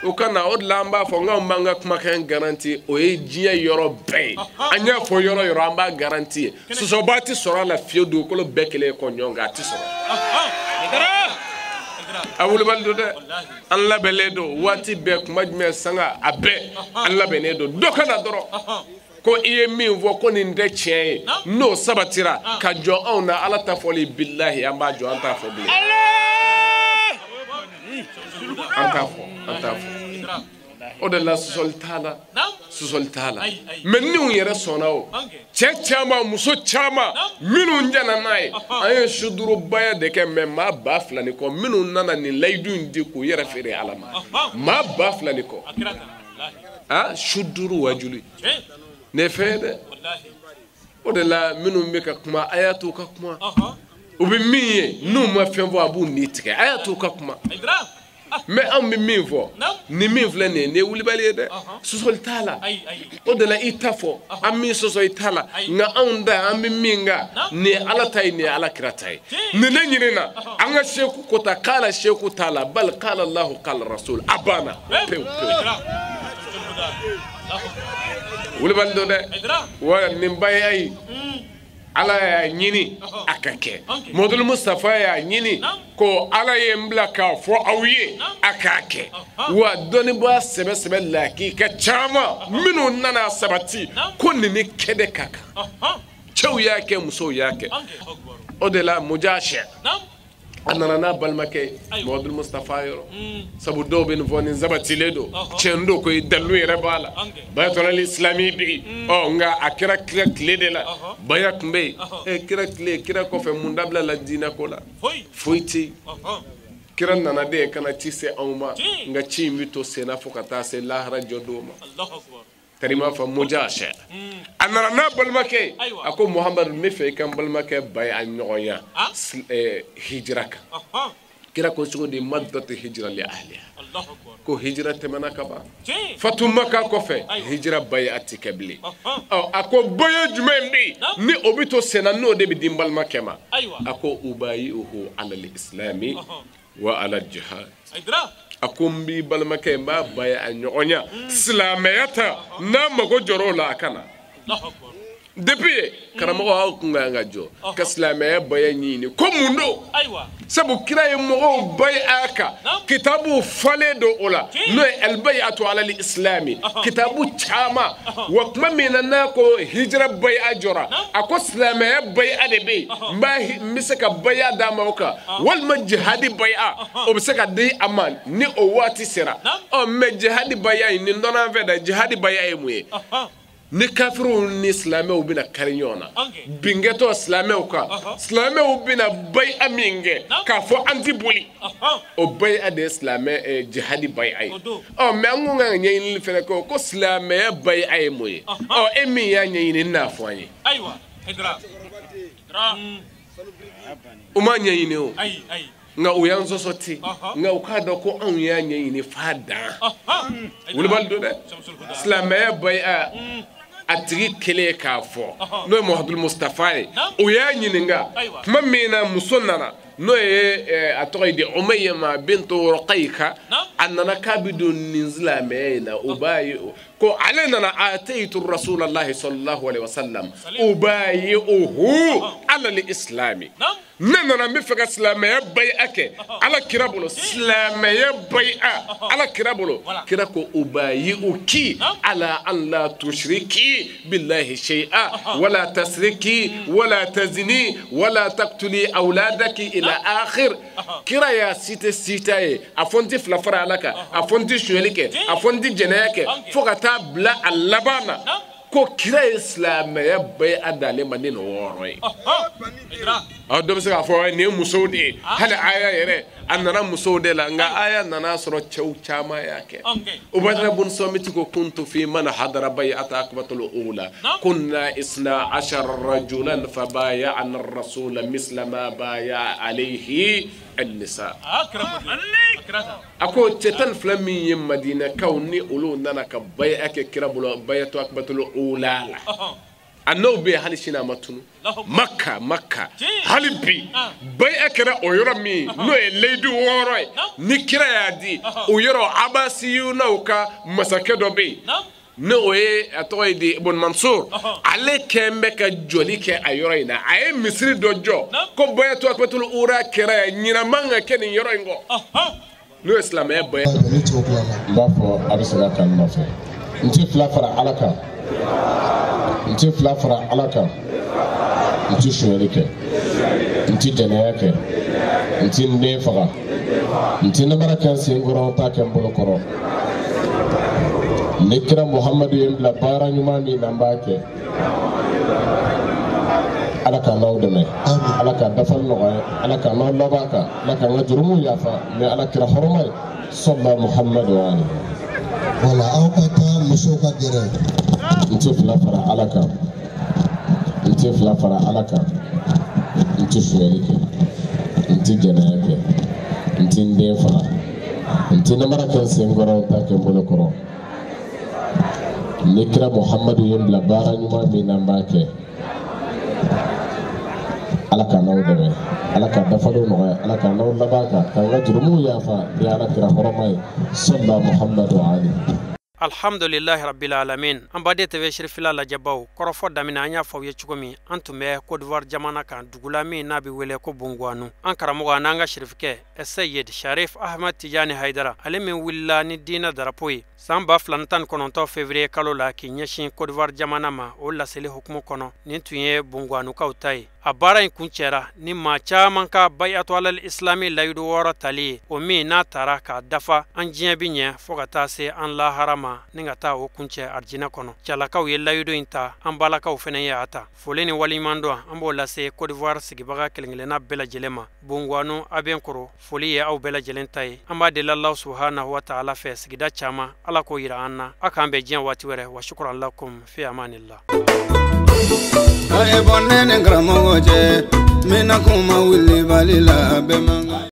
o ka na o de la an b'a fɔ n k'anw b'an ka kumakan garanti o ye diɲɛ yɔrɔ bɛɛ ye an y'a fɔ yɔrɔ yɔrɔ an b'a garanti ye sɔsɔba tɛ sɔrɔ a la fiyewu dugukolo bɛɛ kelen kɔ ɲɔgɔn kan a tɛ sɔrɔ a wulibali don dɛ an labɛnnen don waati bɛɛ kuma jumɛn sanga a bɛɛ an labɛnnen don dɔ ka na dɔrɔn ko i ye min fɔ ko nin tɛ tiɲɛ ye n'o sabatira ka jɔ anw na Ala ta fɔli bilahi an b'a jɔ an t'a fɔ bilen an t'a fɔ an t'a fɔ o de la sɔsɔli t'a la sɔsɔli t'a la mɛ n'u yɛrɛ sɔnna o cɛ caman muso caman minnu jɛnna n'a ye an ye sudurubaya de kɛ mɛ maa 2000 ni kɔ minnu nana nin layidu in di k'u yɛrɛ feere Ala ma maa 2000 ni kɔ a su duuru wajuli ne fɛn ye dɛ O de la minnu bɛ ka kuma a y'a to u ka kuma. U bɛ min ye n'u ma fɛn fɔ a b'u ni tigɛ a y'a to u ka kuma. Mais anw bɛ min fɔ ni min filɛ nin ye nin ye wulibali ye dɛ sɔsɔli t'a la o de la i ta fɔ an min sɔsɔ i t'a la nka anw ta an bɛ min kan nin ye Ala ta ye nin ye Ala kira ta ye nin ne ɲinina an ka seku ko ta k'ala seku t'a la bali k'ala Alahu k'ala rasul a banna pewu pewu wulibali don dɛ wa nin ba ye Ala y'a ɲini a ka kɛ Mɔdulu Mustafa y'a ɲini ko Ala ye n bila k'a fɔ aw ye a k'a kɛ wa dɔnnibaa sɛbɛ sɛbɛ lakika caman minnu nana sabati ko nin ni kɛ de ka kan cɛw y'a kɛ musow y'a kɛ o de la Mujasɛ a nana n'a balimakɛ ye Mɔdulu Mustafa yɔrɔ sabu dɔw bɛ nin fɔ nin sabatilen don tiɲɛ don koyi dalilu yɛrɛ b'a la bayatɔlali islami bi ɔ nka a kɛra kira tile de la baya tun bɛ yen kira tile kira kɔfɛ mun dabila la diinɛ ko la foyi tɛ yen kira nana de ka na ci se anw ma nka ci in bɛ to senna fo ka taa se lahara jɔ don ma tarima fa Mujasɛ a nana n'a balimakɛ ye a ko Muhamadu n bɛ fɛ i ka n balimakɛ ba ye a ɲɔgɔnya hijira kan kira ko cogo di maddati hijira li ahliha ko hijira tɛmɛna ka ban Fatu Maka kɔfɛ hijira ba ye a ti kɛ bilen ɔ a ko baya jumɛn bɛ yen ni o bɛ to senna n'o de bɛ di n balimakɛ ma a ko ubayi'uhu alal islami wa alal jihad a ko n b'i balimakɛ n b'a ba ye a ɲɔgɔnya silamɛya ta n'a mago jɔr'o la a ka na depuis yen karamɔgɔ aw kun ka kan ka jɔ ka silamɛya baya ɲini ko mun don sabu kira ye mɔgɔw baya a kan kitabu falen don o la n'o ye albayatu alal islami kitabu caman wa tuma min na n'a ko hijira baya jɔra a ko silamɛya baya de bɛ yen n bɛ se ka baya d'a ma o kan walima jihadi baya o bɛ se ka di a ma ni o waati sera ɔ mɛ jihadi baya in nin dɔnna an fɛ dɛ jihadi baya ye mun ye ni kafiriw ni silamɛw bɛna kari ɲɔgɔn na binkɛtɔ silamɛw kan silamɛw bɛna baya min kɛ k'a fɔ an ti boli o baya de ye silamɛ jihadi baya ye ɔ mɛ an ko kan ka ɲɛɲinili fɛnɛ kɛ ko silamɛya baya ye mun ye ɔ e min y'a ɲɛɲini n'a fɔ an ye u m'a ɲɛɲini o nka u y'an sɔsɔ ten nka u k'a dɔn ko anw y'a ɲɛɲini f'a dan wulibali don dɛ silamɛya baya a tigi kelen k'a fɔ n'o ye Muhamadu Mustafa ye o y'a ɲininka tuma min na muso nana n'o ye a tɔgɔ ye di Umayma bintu Ruqayka a nana k'a bɛ don nin silamɛya in na o b'a ye ko ale nana ataytu rasulallahi sallallahu alaihi wasallam ubayi'uhu ala al-islami ne nana n bɛ fɛ ka silamɛya baya kɛ Ala kira bolo silamɛya baya Ala kira bolo kira ko ubayi'uki ala an la tushriki billahi shay'a wala tasriki wala tazni wala taqtuli awladaki ila akhir kira y'a cité cité ye a fɔ n tɛ fila fara Ala kan a fɔ n tɛ sonyali kɛ a fɔ n tɛ jɛnɛya kɛ fo ka taa bila a laban na ko kira ye silamɛya baya d'ale ma ni nin wɔɔrɔ ye ɔ dɔ bɛ se k'a fɔ nin ye musow de ye hali aya yɛrɛ a nana musow de la nka aya nana sɔrɔ cɛw caman y'a kɛ Ubadala bun Samiti ko kuntu fi man hadara bay'ata aqbatul ula kunna isna ashara rajulan fa bay'ana ar-rasula misla ma bay'a alayhi an-nisa a ko cɛ 12 min ye Madinakaw ni olu nana ka bay'a kɛ kira bolo bay'atu aqbatul ula la a n'o bɛ yen hali sini a ma tunu Maka hali bi baya kɛra o yɔrɔ min n'o ye layidu wɔɔrɔ ye ni kira y'a di o yɔrɔ Abasiyunaw ka masakɛ dɔ bɛ yen n'o ye a tɔgɔ ye di Ibn Mansur ale kɛn bɛ ka jɔli kɛ a yɔrɔ in na a ye misiri dɔ jɔ ko bayatu aqbatul ula kɛra yan ɲinan man ka kɛ nin yɔrɔ in kɔ n'o ye silamɛya baya. N b'a fɔ a bɛ segin a kan n nɔfɛ n tɛ fila fara Ala kan. N tɛ fila fara Ala kan n tɛ sonyali kɛ n tɛ jɛnɛya kɛ n tɛ n den faga n tɛ namara kɛ n sen kɔrɔ n t'a kɛ n bolo kɔrɔ ni kira Muhamadu ye n bila baara ɲuman min na n b'a kɛ Ala k'an n'aw dɛmɛ Ala k'a dafali nɔgɔya Ala k'an n'aw laban kan Ala k'an ka jurumu yafa ni Ala kira hɔrɔma ye sɔlila Muhamadu wa alihi. Wala aw ka taa musow ka gɛrɛ. N tɛ fila fara Ala kan n tɛ N tɛ fila fara Ala kan, n tɛ sonyali kɛ, n tɛ jɛnɛya kɛ, n tɛ n den faga, n tɛ namara kɛ n sen kɔrɔ, n t'a kɛ n bolo kɔrɔ. Ni kira Muhamadu ye n bila baara ɲuman min na, n b'a kɛ. Ala ka n'aw dɛmɛ, Ala ka dafalenw nɔgɔya, Ala ka n'aw laban kan, k'an ka jurumuw yafa ni Ala kira hɔrɔma ye, sɔlila Muhamadu Ali. Alhamdulillahi rabbil alamin. An baden TV Cherifila lajɛbaw, kɔrɔfɔ daminɛ an y'a fɔ aw ye cogo min, an tun bɛ Côte d'Ivoire jamana kan, dugula min n'a bɛ wele ko Bongouanou. An karamɔgɔ an'an ka sirifikɛ Seyid Sharif Ahmad Tijani Haidara, ale min wulila ni diinɛ darapo ye san 2019 février kalo la k'i ɲɛsin Côte d'Ivoire jamana ma, o laseli hukumu kɔnɔ, nin tun ye Bongouanoukaw ta ye. A baara in kuncɛra ni maa caman ka bayatu alal islami layidu 6 tali ye, o min n'a taara k'a dafa an diɲɛ bi ɲɛ fo ka taa se an lahara ma, ni ka taa o kuncɛ arijinɛ kɔnɔ. Cɛlakaw ye layidu in ta, an balakaw fɛnɛ ye a ta. Foli ni waleɲumandɔn an b'o lase Côte d'Ivoire sigibaga kelen-kelenna bɛɛ lajɛlen ma. Bongouanou Abenkoro, foli ye aw bɛɛ lajɛlen ta ye. An b'a deli Alahu subahanahu wa taala fɛ, sigida caman Ala k'o yira an na. A k'an bɛn diɲɛ waati wɛrɛ. Wa shukran lakum fi amanillah. A ye bɔ ne ni karamɔgɔ cɛ, n bɛna kuma wulibali la, bɛɛ man kan.